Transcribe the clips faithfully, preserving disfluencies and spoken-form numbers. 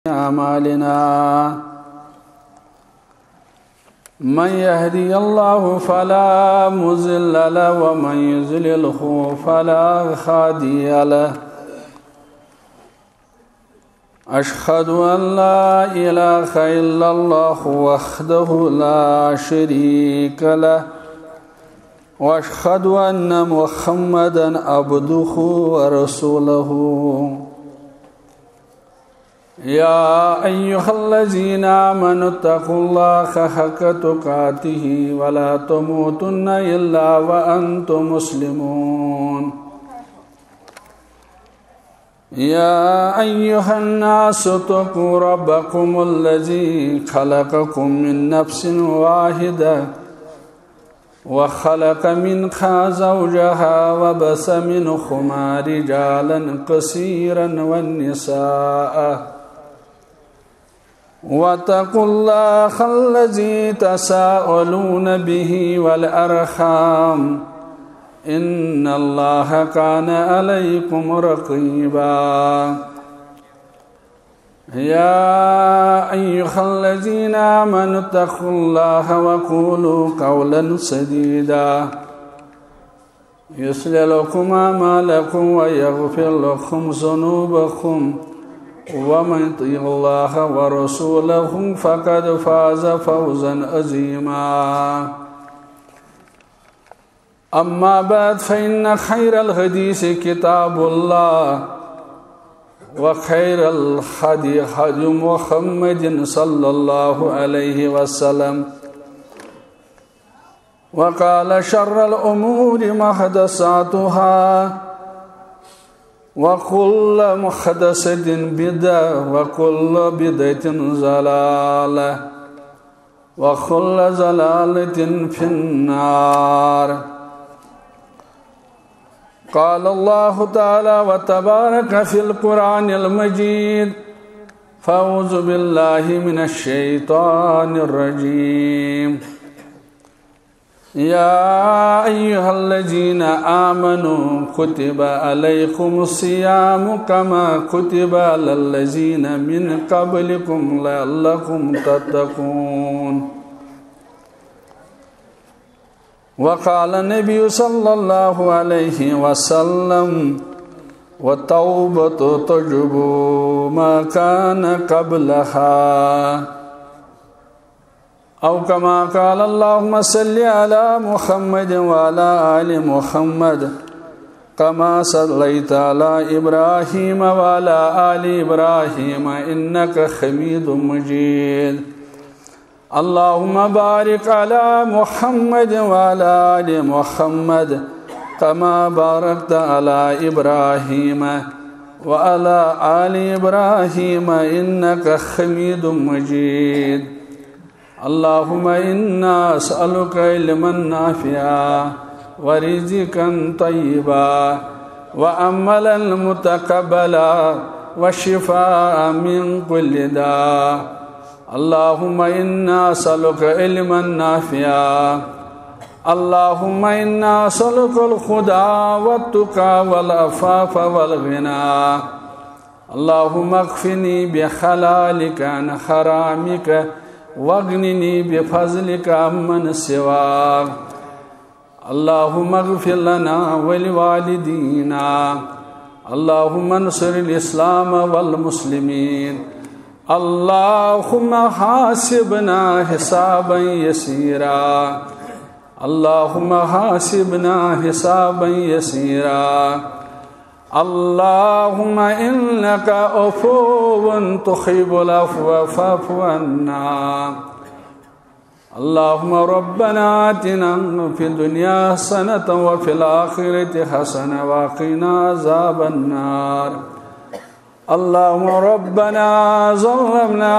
أعمالنا. من يهدي الله فلا مضل له ومن يضلله فلا هادي له. أشهد أن لا إله إلا الله وحده لا شريك له، وأشهد أن محمدا عبده ورسوله. يا أيها الذين آمنوا اتقوا الله حق تقاته ولا تموتن إلا وأنتم مسلمون. يا أيها الناس اتقوا ربكم الذي خلقكم من نفس واحدة وخلق منها زوجها وبث منهما رجالا كثيرا والنساء، واتقوا الله الذي تساءلون به والأرحام، إن الله كان عليكم رقيبا. يا أيها الذين آمنوا اتقوا الله وقولوا قولا سديدا، يصلح لكم أعمالكم ويغفر لكم ذنوبكم، ومن يطع الله ورسوله فقد فاز فوزا عظيما. أما بعد، فإن خير الحديث كتاب الله، وخير الهدي هدي محمد صلى الله عليه وسلم، وقال شر الأمور محدثاتها، وكل محدثة بدعة، وكل بدعة ضلالة، وكل ضلالة في النار. قال الله تعالى وتبارك في القرآن المجيد، فأعوذ بالله من الشيطان الرجيم. يا أيها الذين آمنوا كتب عليكم الصيام كما كتب على الذين من قبلكم لعلكم تتقون. وقال النبي صلى الله عليه وسلم: والتوبة تجب ما كان قبلها. أو كما قال، اللهم صل على محمد وعلى آل محمد كما صليت على إبراهيم وعلى آل إبراهيم إنك حميد مجيد. اللهم بارك على محمد وعلى آل محمد كما باركت على إبراهيم وعلى آل إبراهيم إنك حميد مجيد. اللهم إنا نسألك علما نافعا ورزقا طيبا وعملا متقبلا وشفاء من كل داء. اللهم إنا نسألك علما نافعا. اللهم إنا نسألك الهدى والتقى والعفاف والغنى. اللهم اكفني بحلالك عن حرامك واغنني بفضلك عمن سواك. اللهم اغفر لنا ولوالدينا. اللهم انصر الإسلام والمسلمين. اللهم حاسبنا حسابا يسيرا. اللهم حاسبنا حسابا يسيرا. اللهم إنك عفو تحب العفو فاعف عنا. اللهم ربنا آتنا في الدنيا حسنة وفي الآخرة حسنة وقنا عذاب النار. اللهم ربنا ظلمنا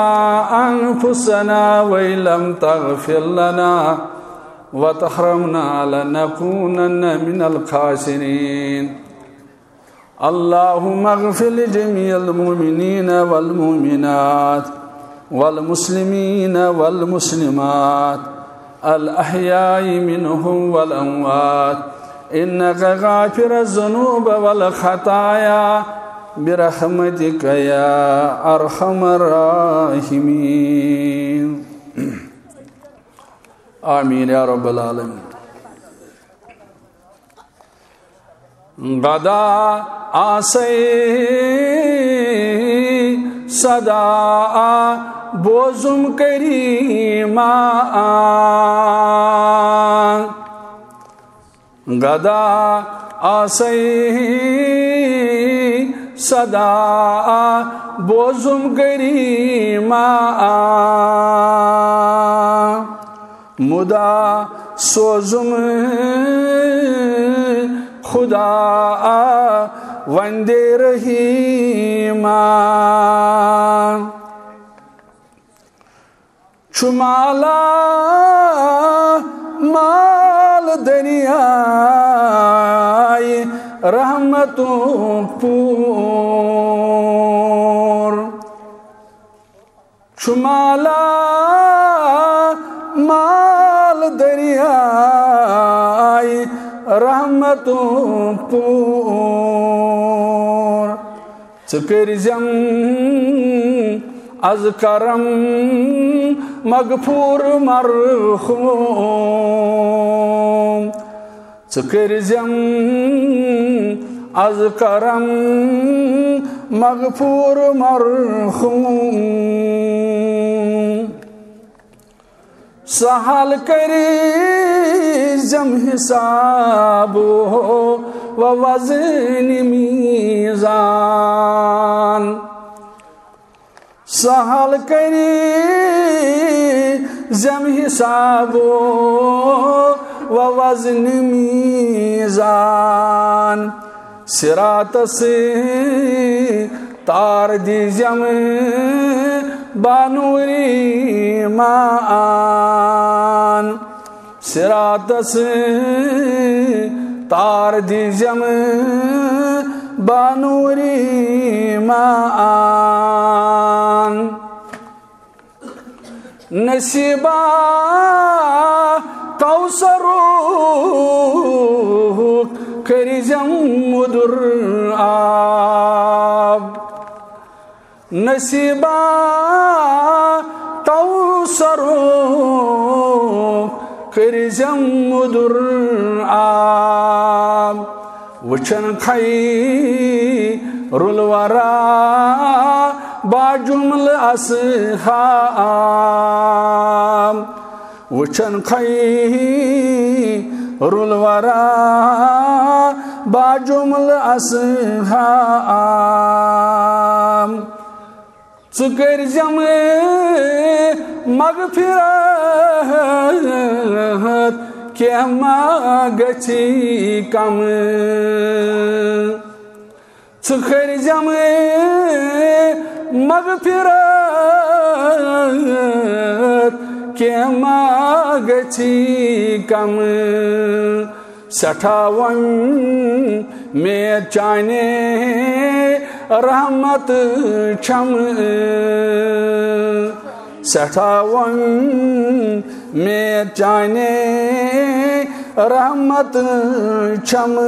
أنفسنا وإن لم تغفر لنا وترحمنا لنكونن من الخاسرين. اللهم اغفر لجميع المؤمنين والمؤمنات والمسلمين والمسلمات الأحياء منهم والأموات إنك غافر الذنوب والخطايا برحمتك يا أرحم الراحمين. آمين يا رب العالمين. غدا آسے صدا بوزم کریما، غدا آسے صدا بوزم کریما، مدا سوزم خدا وندے رحیما۔ چھُ مالا مال دریائے رحمتُک پوٗر۔ چھُ مالا مال دریائے رحمتُک پوٗر۔ ژٕ کٔرزٮ۪م از کرم مغفور مرحوم۔ ژٕ کٔرزٮ۪م از کرم مغفور مرحوم۔ سہل کٔرزٮ۪م حساب و وزن میزان۔ سہل کٔرزٮ۪م حساب و وزن میزان۔ صراطس تار دیزٮ۪م بانوٗر ایمان۔ صراطس تار دیزٮ۪م بانوٗر ایمان۔ نصیبا کوثرُک کٔرزٮ۪م مُدُر آب۔ نصیبا کوثرُک کٔرزٮ۪م مُدُر آب۔ وٕچھن خیرالورا باجملہٕ اصحاب۔ وٕچھن خیرالورا باجملہٕ اصحاب۔ ژٕ کٔرزٮ۪م مغفرت، کینٛہہ ما گژھی کم۔ ژٕ کٔرزٮ۪م مغفرت، کینٛہہ ما گژھی کم۔ سٮ۪ٹھاہ وۄمید چانے رحمت چھم۔ سٮ۪ٹھاہ وۄمید چانے رحمت چھم۔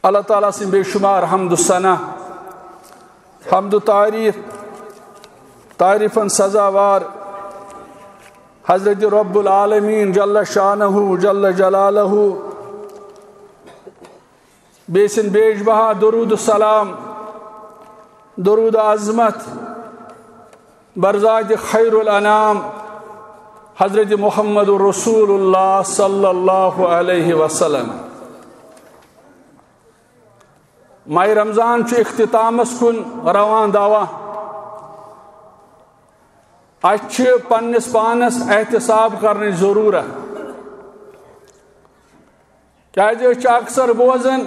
اللہ تعالیٰ سٕنٛدۍ بے شمار حمد و ثنا، حمد و تعریف، تعریفن سزاوار حضرت رب العالمین جل شانہ جل جلالہ، بیٚیہِ سٕنٛدۍ بیش بہا درود و سلام، درود عظمت بر ذات خیر الانام حضرت محمد رسول اللہ صلی اللہ علیہ وسلم۔ ماہِ رمضان چھُ اختتامس کُن روان دوان۔ اسہِ چھِ پننِس پانس احتساب کرنٕچ ضرورت۔ کیازِ أسۍ چھِ اکثر بوزان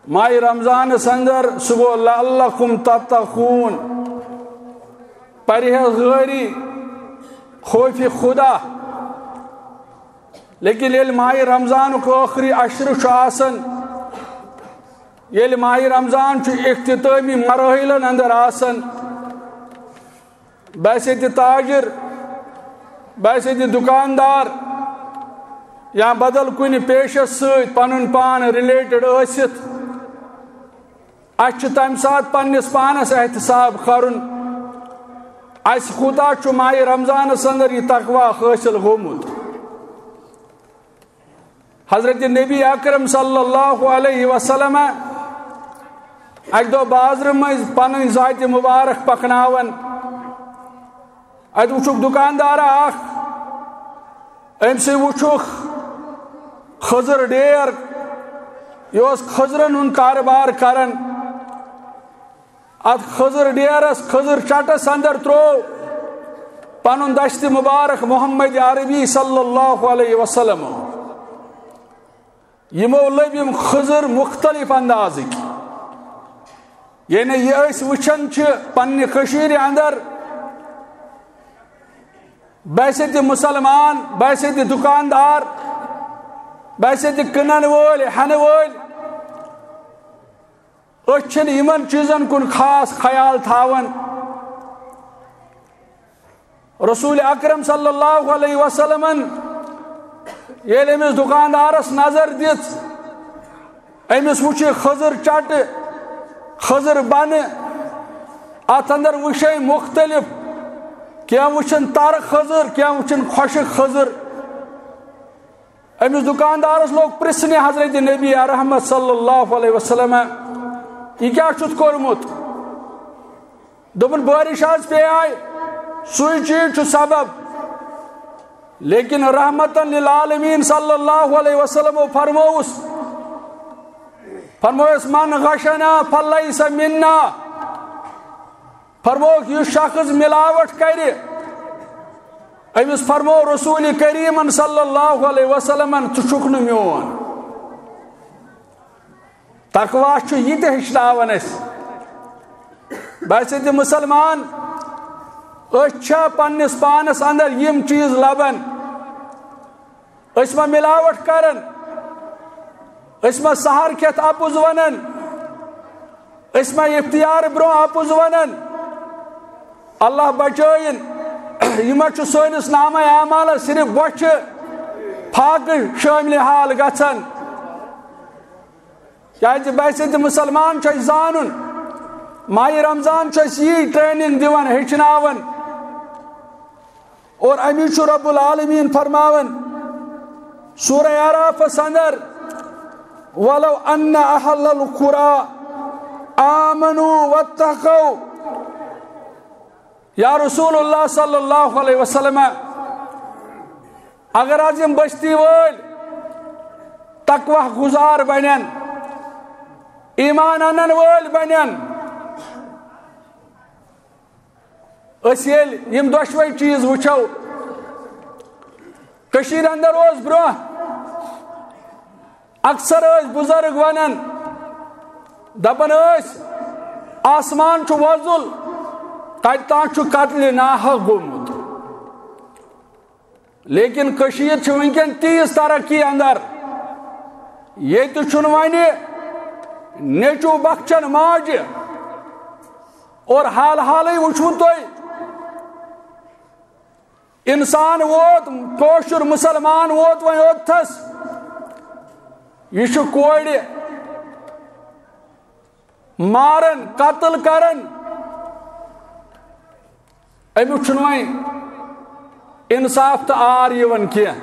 ماہِ رمضانس اندر سُہ گوٚو لعلکم تتقون، پرہیزگٲری، خوف خدا۔ لیکن ییٚلہِ ماہِ رمضانُک ٲخری عشرٕ چھُ آسان، ییٚلہِ ماہِ رمضان چھُ اختتٲمی مراحلن اندر آسان، بہٕ آسہٕ ییٚتہِ تاجر، بہٕ آسہٕ ییٚتہِ دُکاندار، یا بدل کُنہِ پیشس سۭتۍ پنُن پان related ٲسِتھ، اسہِ چھُ تمہِ ساتہٕ پننِس پانس احتساب کرُن، اسہِ کوٗتاہ چھُ ماہِ رمضانس اندر یہِ تقویٰ حٲصِل گوٚمُت۔ حضرت نبی اکرم صلی اللہ علیہ وسلم اکہِ دۄہ بازرٕ مٔنٛزۍ پنٕنۍ ذاتِ مبارک پکناوان، اتہِ وُچھُکھ دُکاندارا اکھ، أمۍ سٕے وُچھُکھ خٔزٕر ڈیر، یہِ اوس خٔزرن ہُنٛد کارٕبار کران۔ اتھ خٔزٕر ڈیرس، خٔزٕر چٹس اندر تروو پنُن دستِ مبارک محمد عربی صلی اللہ علیہ وسلم۔ یِمو لٔبۍ یِم خٔزٕر مختلف اندازٕکۍ، یعنی یہِ أسۍ وٕچھان چھِ پننہِ کٔشیٖرِ اندر، بحیثیت مسلمان، بحیثیت دُکاندار، بحیثیت کٕنن وٲلۍ، ہٮ۪نہٕ وٲلۍ، أسۍ چھِنہٕ یِمن چیٖزن کُن خاص خیال تھاوان۔ رسول اکرم صلی اللہ علیہ وسلمن ییٚلہِ أمِس دُکاندارس نظر دِژ، أمِس وُچھ یہِ خٔزٕر چٹہٕ، خٔزٕر بنہٕ، اتھ اندر وُچھے مختلف، کینٛہہ وُچھن تر خٔزٕر، کینٛہہ وُچھن خۄشک خٔزٕر۔ أمِس دُکاندارس لوگ پرژھنہِ حضرت نبی رحمت صلی اللہ علیہ وسلم، یہِ کیٛاہ چھُتھ کوٚرمُت؟ دوٚپُن، بٲرِش حظ پیٚیہِ، سُے چیٖز چھُ سبب۔ لیکن رحمتاً للعالمین صلی اللہ علیہ وسلمو فرمووُس، فرمووُس، من غشنا فلیس منا۔ فرمووُکھ، یُس شخص ملاوٹ کرِ، أمِس فرموو رسول کریمن صلی اللہ علیہ وسلمن، ژٕ چھُکھ نہٕ میون۔ تقویٰ چھُ یہِ تہِ ہیٚچھناوان اَسہِ۔ بحیثیت مسلمان، أسۍ چھا پننِس پانس اندر یِم چیٖز لبان؟ أسۍ ما ملاوٹ کران؟ أسۍ ما سحر کھٮ۪تھ اپُز ونان؟ أسۍ ما افطار برونٛہہ اپُز ونان؟ اللہ بچٲیِن، یہِ ما چھُ سٲنِس نامہ اعمالس صرف بۄچھِ فاقہٕ شٲملِ حال گژھان؟ کیازِ بحیثیت مسلمان چھُ اَسہِ زانُن، ماہِ رمضان چھُ اَسہِ یی training دِوان، ہیٚچھناوان۔ اور اَمی چھُ رب العالمین فرماوان سورہ اعرافس اندر، "ولو ان اہل القری آمنوا واتقوا۔" یا رسول اللہ صلی اللہ علیہ وسلم، اگر از یِم بستی وٲلۍ تقویٰ گزار بنن، ایمان انن وٲلۍ بنن، أسۍ ییٚلہِ یِم دۄشوے چیٖز وٕچھو، کٔشیٖرِ اندر اوس برونٛہہ اکثر ٲسۍ بُزرگ ونان، دپان ٲسۍ، "آسمان چھُ وۄزُل، کتہِ تام چھُ قتلِ ناحق گوٚمُت۔" لیکن کٔشیٖر چھِ وٕنکیٚن تیٖژ ترقی اندر، ییٚتہِ چھُنہٕ وۄنۍ نیٚچوٗ بخچان ماجہِ۔ اور حال حالٕے وٕچھوٕ تۄہہِ، انسان ووت، کٲشُر مسلمان ووت وۄنۍ اوٚتتھس، یہِ چھُ کورِ ماران، قتل کران، اَمیُک چھُنہٕ وۄنۍ انصاف تہٕ عار یِوان کینٛہہ۔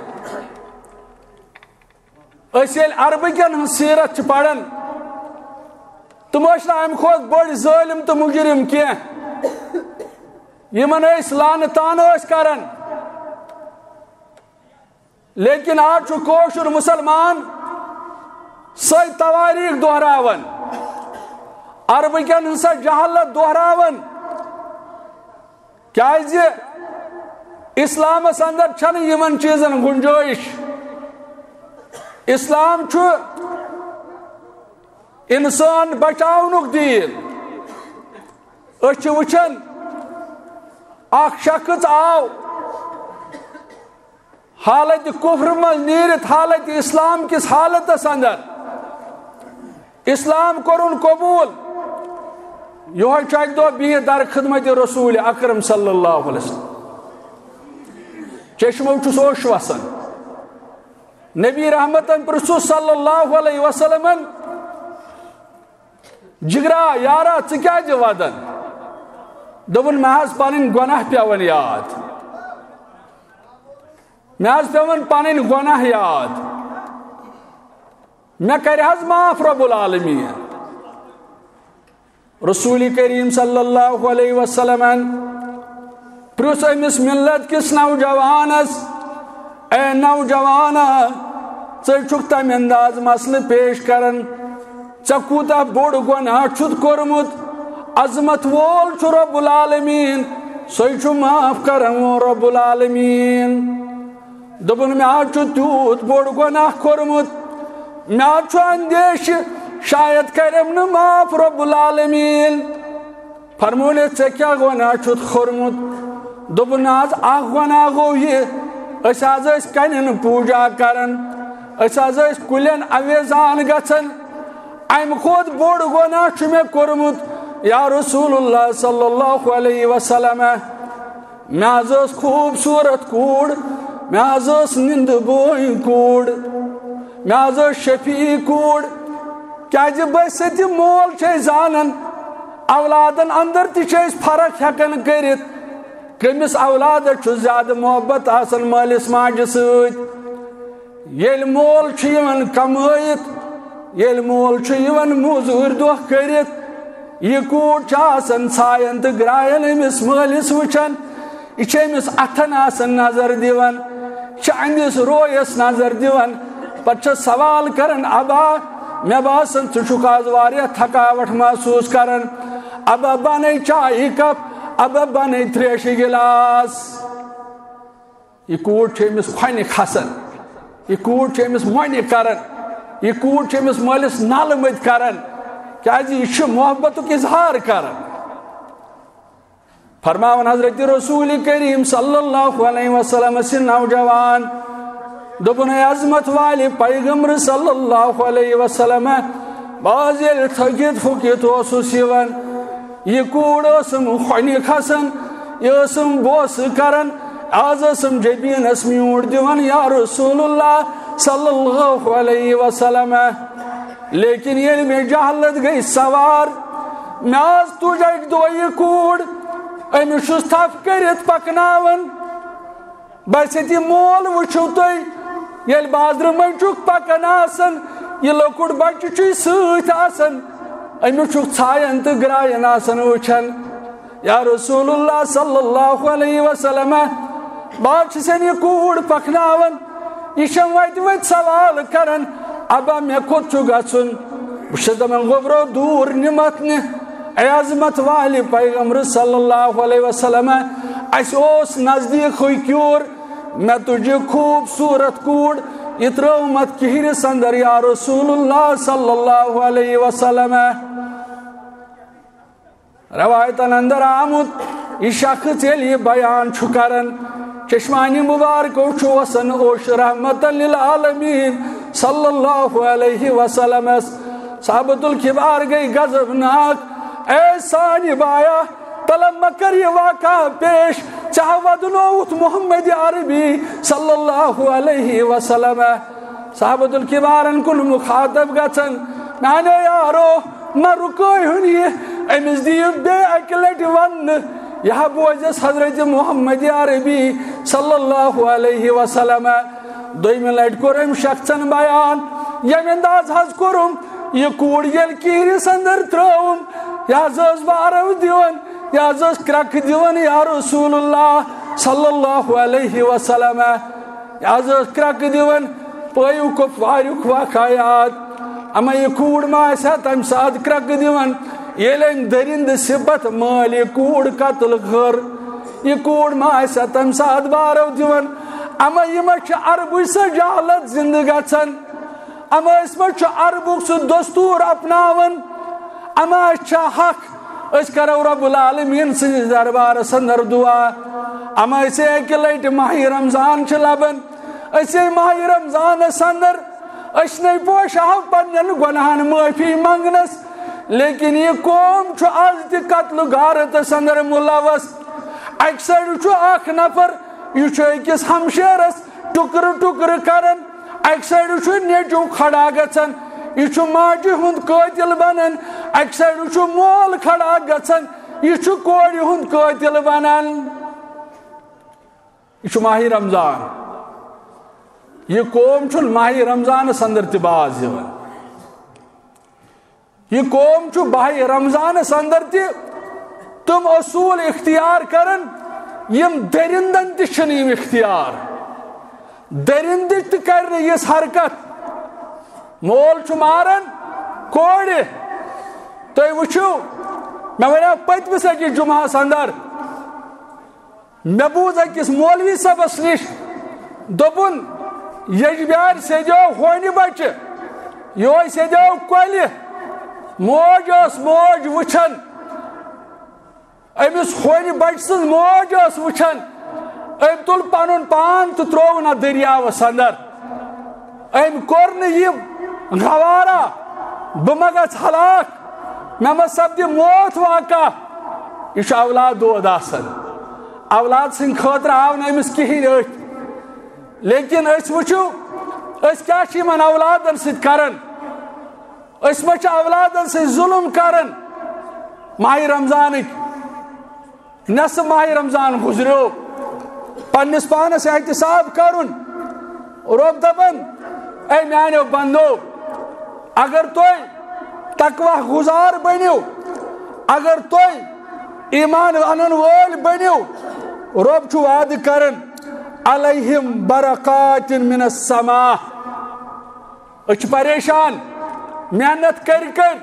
أسۍ ییٚلہِ عربہٕ کٮ۪ن ہٕنٛز سیٖرت چھِ پران، تِم ٲسۍ نہٕ اَمہِ کھۄتہٕ بٔڑۍ ظٲلِم تہٕ مُجرِم کینٛہہ، یِمن أسۍ لعنہٕ طعنہٕ ٲسۍ کران۔ لیکن آز چھُ کٲشُر مُسلمان سۄے توٲریٖخ دۄہراوان، عربہٕ کٮ۪ن ہٕنٛز سۄ جہالت دۄہراوان۔ کیازِ؟ اسلامس اندر چھنہٕ یِمن چیٖزن گنجٲیش۔ اسلام چھُ انسان بچاونُک دیٖن۔ أسۍ چھِ وٕچھان، اکھ شخص آو حالت کفر منٛز نیٖرِتھ حالت اسلام کِس حالتس اندر۔ اسلام کوٚرُن قبول۔ یِہوٚے چھُ اَکہِ دۄہ بِہِتھ در خدمت رسول اکرم صلی اللہ علیہ وسلم۔ چشمو چھُس اوٚش وسان۔ نبی رحمتن پرژھُس صلی اللہ علیہ وسلمن، "جگرا یارا، ژٕ کیازِ ودان؟" دوٚپُن، "مےٚ حظ پنٕنۍ گۄناہ پٮ۪وان یاد، مےٚ حظ پٮ۪وان پنٕنۍ گۄناہ یاد، مےٚ کرِ حظ معاف رب العالمین؟" رسول کریم صلی اللہ علیہ وسلمن پرژھ أمِس ملت کِس نوجوانس، "اے نوجوانا، ژٕ چھُکھ تمہِ انداز مسلہٕ پیش کران، ژےٚ کوٗتاہ بوٚڑ گۄناہ چھُتھ کوٚرمُت؟ عظمت وول چھُ رب العالمین، سُے چھُ معاف کرن وول رب العالمین۔" دوٚپُن، "مےٚ حظ چھُ تیوٗت بوٚڑ گۄناہ کوٚرمُت، مےٚ حظ چھُ اندیشہِ، شاید کرٮ۪م نہٕ معاف رب العالمین۔" فرموونس، "ژےٚ کیٛاہ گۄناہ چھُتھ کوٚرمُت؟" دوٚپُن، "نہ حظ، اکھ گۄناہ گوٚو یہِ، أسۍ حظ ٲسۍ کنٮ۪ن پوٗجا کران، أسۍ حظ ٲسۍ کُلٮ۪ن اویزان گژھان، امہِ کھۄتہٕ بوٚڑ گۄناہ چھُ مےٚ کوٚرمُت، یا رسول اللہ صلی اللہ علیہ وسلم۔ مےٚ حظ ٲس خوٗبصوٗرت کوٗر، مےٚ حظ ٲس نِندٕ بوے کوٗر، مےٚ حظ ٲس شفیع کوٗر، کیٛازِ بٔسۍ تہِ مول چھِ أسۍ زانان، اولادن اندر تہِ چھِ أسۍ فرق ہٮ۪کان کٔرِتھ، کٔمِس اولادس چھُ زیادٕ محبت آسان مٲلِس ماجہِ سۭتۍ۔" ییٚلہِ مول چھُ یِوان کمٲیِتھ، ییٚلہِ مول چھُ یِوان موٚزوٗرۍ دۄہ کٔرِتھ، یہِ کوٗر چھِ آسان ژھایَن تہٕ گرٛایَن أمِس مٲلِس وٕچھان، یہِ چھِ أمِس اَتھَن آسان نظر دِوان، یہِ چھِ أمِس رویَس نظر دِوان، پَتہٕ چھِ سوال کَران، "ابا، مےٚ باسان ژٕ چھُکھ آز واریاہ تھکاوَٹھ محسوٗس کَران، ابا بَنَے چایہِ کپ، ابا بَنَے ترٛیشہِ گِلاس۔" یہِ کوٗر چھِ أمِس کھۄنہِ کھسان، یہِ کوٗر چھِ أمِس مۄنہِ کران، یہِ کوٗر چھِ أمِس مٲلِس نالہٕ مٔتۍ کران، کیازِ یہِ چھِ محبتُک اظہار کران۔ فرماوان حضرت رسول کریم صلی اللہ علیہ وسلم سٕنٛدۍ نوجوان، دوٚپُن، "اے عظمت والہِ پیغمبر صلی اللہ علیہ وسلم، بہٕ حظ ییٚلہِ تھٔکِتھ پھُکِتھ اوسُس یِوان، یہِ کوٗر ٲسٕم کھۄنہِ کھسان، یہِ ٲسٕم بوسہٕ کران، از ٲسٕم جبیٖنس میوٗٹھ دِوان، یا رسول اللہ صلی اللہ علیہ وسلم۔ لیکن ییٚلہِ مےٚ جہالت گٔے سوار، مےٚ حظ تُج اکہِ دۄہ یہِ کوٗر، أمِس چھُس تھپھ کٔرِتھ پکناوان۔" بس ییٚتہِ مول وٕچھِو تُہۍ، ییٚلہِ بازرٕ منٛز چھُکھ پکان آسان، یہِ لۄکُٹ بچہٕ چھُے سۭتۍ آسان، أمِس چھُکھ ژھایَن تہٕ گرٛایَن آسان وٕچھان۔ یا رسول اللہ صلی اللہ علیہ وسلم، بہٕ حظ چھُسَن یہِ کوٗر پکناوان، یہِ چھَم وَتہِ وَتہِ سوال کران، ابا مےٚ کوٚت چھُ گژھُن؟ بہٕ چھُس دَپان، گوٚبرو، دوٗر نِمَتھ نہٕ۔ اے عظمت والہِ پیغمبر صلی اللہ علیہ وسلم، اَسہِ اوس نزدیٖکھٕے کیوٗر، مےٚ تُج یہِ خوٗبصوٗرت کوٗر، یہِ ترٲوٕم اَتھ کِہرِس اندر، یا رسول اللہ صلی اللہ علیہ وسلم۔ روایتن اندر آمُت، یہِ شخص ییٚلہِ یہِ بیان چھُ کران، چشمانِ مبارکو چھُ وسان اوٚش رحمت للعالمین صلی اللہ علیہ وسلمس۔ صحابۃ الکبار گٔے غضبناک، اے سانہِ بایا، تلہٕ مہ کر یہِ واقعہ پیش، ژےٚ ہا ودنووُتھ محمد عربی صلی اللہ علیہ وسلم۔ صحابۃ الکبارن کُن مخاطب گژھان، میانیو یارو، مہ رُکٲیہُن یہِ، أمِس دِیِو بیٚیہِ اکہِ لٹہِ وننہٕ، یہِ ہا بوزٮ۪س حضرت محمد عربی صلی اللہ علیہ وسلم۔ دوٚیمہِ لٹہِ کوٚر أمۍ شخصن بیان، ییٚمہِ انداز حظ کوٚرُم، یہِ کوٗر ییٚلہِ کِہرِس اندر ترٲوٕم، یہِ حظ ٲس بارو دِوان، یہِ حظ ٲس کرٛکہٕ دِوان، یا رسول اللہ صلی اللہ علیہ وسلم۔ یہِ حظ ٲس کرٛکہٕ دِوان، پٲیِو کۄپواریُک واقعہ یاد۔ اما یہِ کوٗر ما آسہِ ہا تَمہِ ساتہٕ کرٛکہٕ دِوان، ییٚلہِ أمۍ دٔرِنٛدٕ صفت مٲلۍ یہِ کوٗر قتل کٔر؟ یہِ کوٗر ما آسہِ ہا تَمہِ ساتہٕ بارو دِوان؟ اما یہِ ما چھِ عربٕچ سۄ جہالت زِندٕ گژھان؟ اما أسۍ ما چھِ عربُک سُہ دستوٗر اپناوان؟ اما اَسہِ چھا حق أسۍ کرو رب العالمین سٕنٛدِس دربارس اندر دعا؟ اما أسۍ اکہِ لٹہِ ماہِ رمضان چھِ لبان، أسۍ ماہِ رمضانس اندر أسۍ نے پوشاو پننٮ۪ن گۄناہن معٲفی منگنس، لیکن یہِ قوم چھُ از تہِ قتل و غارتس اندر ملوث۔ اکہِ سایڈٕ چھُ اکھ نفر، یہِ چھُ أکِس ہمشیرس ٹُکرٕ ٹُکرٕ کران، اکہِ سایڈٕ چھُ نیٚچو کھڑا گژھان، یہِ چھُ ماجہِ ہُنٛد قٲتِل بنان، اکہِ سایڈٕ چھُ مول کھڑا گژھان، یہِ چھُ کورِ ہُنٛد قٲتِل بنان۔ یہِ چھُ ماہِ رمضان۔ یہِ قوم چھُنہٕ ماہِ رمضانس اندر تہِ باز یِوان۔ یہِ قوم چھُ ماہِ رمضانس اندر تہِ تِم اصوٗل اختیار کران، یِم درندن تہِ چھِنہٕ یِم اختیار۔ درندٕ تہِ کرِ نہٕ یِژھ حرکت۔ مول چھُ ماران کورِ۔ تُہۍ وٕچھِو، مےٚ وَنیٛاو پٔتمِس أکِس جمعہس اندر، مےٚ بوٗز أکِس مولوی صٲبس نِش، دوٚپُن، ییٚجبیارِ سیٚدیو ہونہِ بچہِ، یِہوٚے سیٚدیو کۄلہِ، موج ٲس موج وٕچھان، أمِس ہونہِ بچہِ سٕنٛز موج ٲس وٕچھان، أمۍ تُل پنُن پان تہٕ ترٛووُن اتھ دٔریاوس اندر۔ أمۍ کوٚر نہٕ یہِ گوارا، بہٕ ما گژھٕ ہلاک، مےٚ ما سپدِ موت واقع۔ یہِ چھُ اولاد دود آسان۔ اولاد سٕنٛدِ خٲطرٕ آو نہٕ أمِس کِہیٖنۍ أتھۍ۔ لیکن أسۍ وٕچھِو، أسۍ کیٛاہ چھِ یِمن اولادن سۭتۍ کران۔ أسۍ ما چھِ اولادن سۭتۍ ظلم کران؟ ماہِ رمضانٕکۍ نصف ماہِ رمضان گُزریو، پننِس پانس احتساب کرُن۔ رۄب دپان، اے میانیو بندو، اگر تُہۍ تقوی گُزار بٔنِو، اگر تُہۍ ایمان انن وٲلۍ بٔنِو، رۄب چھُ وعدٕ کران، علیہم برکات من السماء۔ أسۍ چھِ پریشان، محنت کٔرۍ کٔرۍ،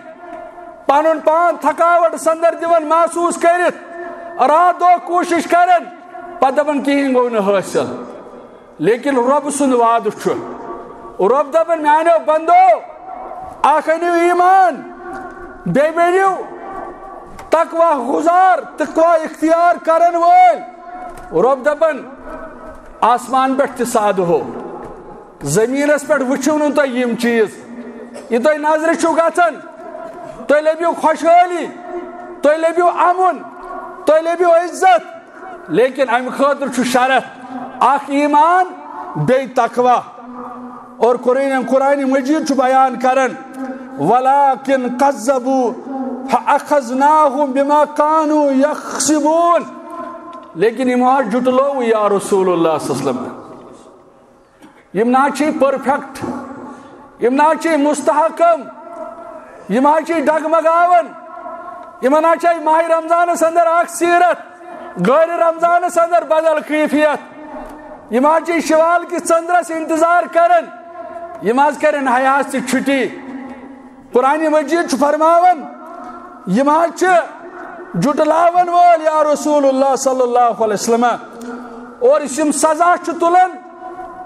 پنُن پان تھکاوٹ سندر دِوان محسوس کٔرِتھ، راتھ دۄہ کوٗشش کران، پتہٕ دپان کِہیٖنۍ گوٚو نہٕ حٲصِل۔ لیکن رۄب سُنٛد وعدٕ چھُ، رۄب دپان، میانیو بندو، اکھ أنِو ایمان، بیٚیہِ بٔنِو تقوی گُزار، تقوی اختیار کرن وٲلۍ۔ رۄب دپان، آسمان پٮ۪ٹھ تہِ سادٕ ہو، زٔمیٖنَس پٮ۪ٹھ وٕچھِو نہٕ تُہۍ یِم چیٖز۔ یہِ تۄہہِ نظرِ چھُو گژھان، تُہۍ لٔبِو خۄشحٲلی، تُہۍ لٔبِو اَمُن، تُہۍ لٔبِو عزت۔ لیکن اَمہِ خٲطرٕ چھُ شرط اکھ ایمان، بیٚیہِ تقوی۔ اور قرآن، قرآن مجید چھُ بیان کران، "ولكن كذبوا فأخذناهم بما كانوا يكسبون"۔ لیکن یِمو حظ جُٹلوو یا رسول اللہ صلی اللہ علیہ وسلم۔ یِم نہ حظ چھِ پرفیکٹ، یِم نہ حظ چھِ مستحکم، یِم حظ چھِ ڈگمگاوان۔ یِمن حظ چھِ ماہِ رمضانس اندر اکھ سیرت، غٲرِ رمضانس اندر بدل کیفیت۔ یِم حظ چھِ شوال کِس ژندرس انتظار کران، یِم حظ کرن حیاس تہِ چھُٹی۔ قرآن مجید چھُ فرماوان، یِم حظ چھِ جُٹلاون وٲلۍ یا رسول اللہ صلی اللہ علیہ وسلم۔ اور یُس یِم سزا چھِ تُلان،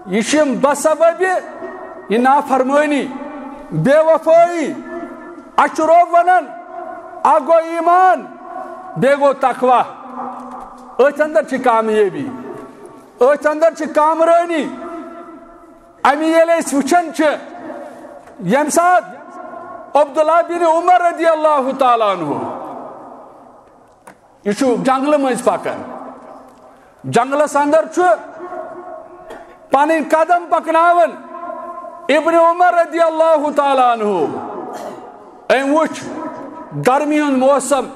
یہِ چھِ یِم بسبب یہِ نافرمٲنی، بے وفٲیی۔ اَسہِ چھُ رۄب وَنان، اَکھ گوٚو ایمان، بیٚیہِ گوٚو تقوی۔ أتھۍ اندر چھِ کامیٲبی، أتھۍ اندر چھِ کامرٲنی۔ اَمی ییٚلہِ أسۍ وٕچھان چھِ، ییٚمہِ ساتہٕ عبداللہ بن عمر رضی اللہ تعالیٰ عنہ، یہِ چھُ جنگلہٕ مٔنٛزۍ پکان، جنگلس اندر چھُ پنٕنۍ قدم پکناوان۔ ابن عمر رضی اللہ تعالیٰ عنہ، أمۍ وٕچھ گرمی ہُنٛد موسم،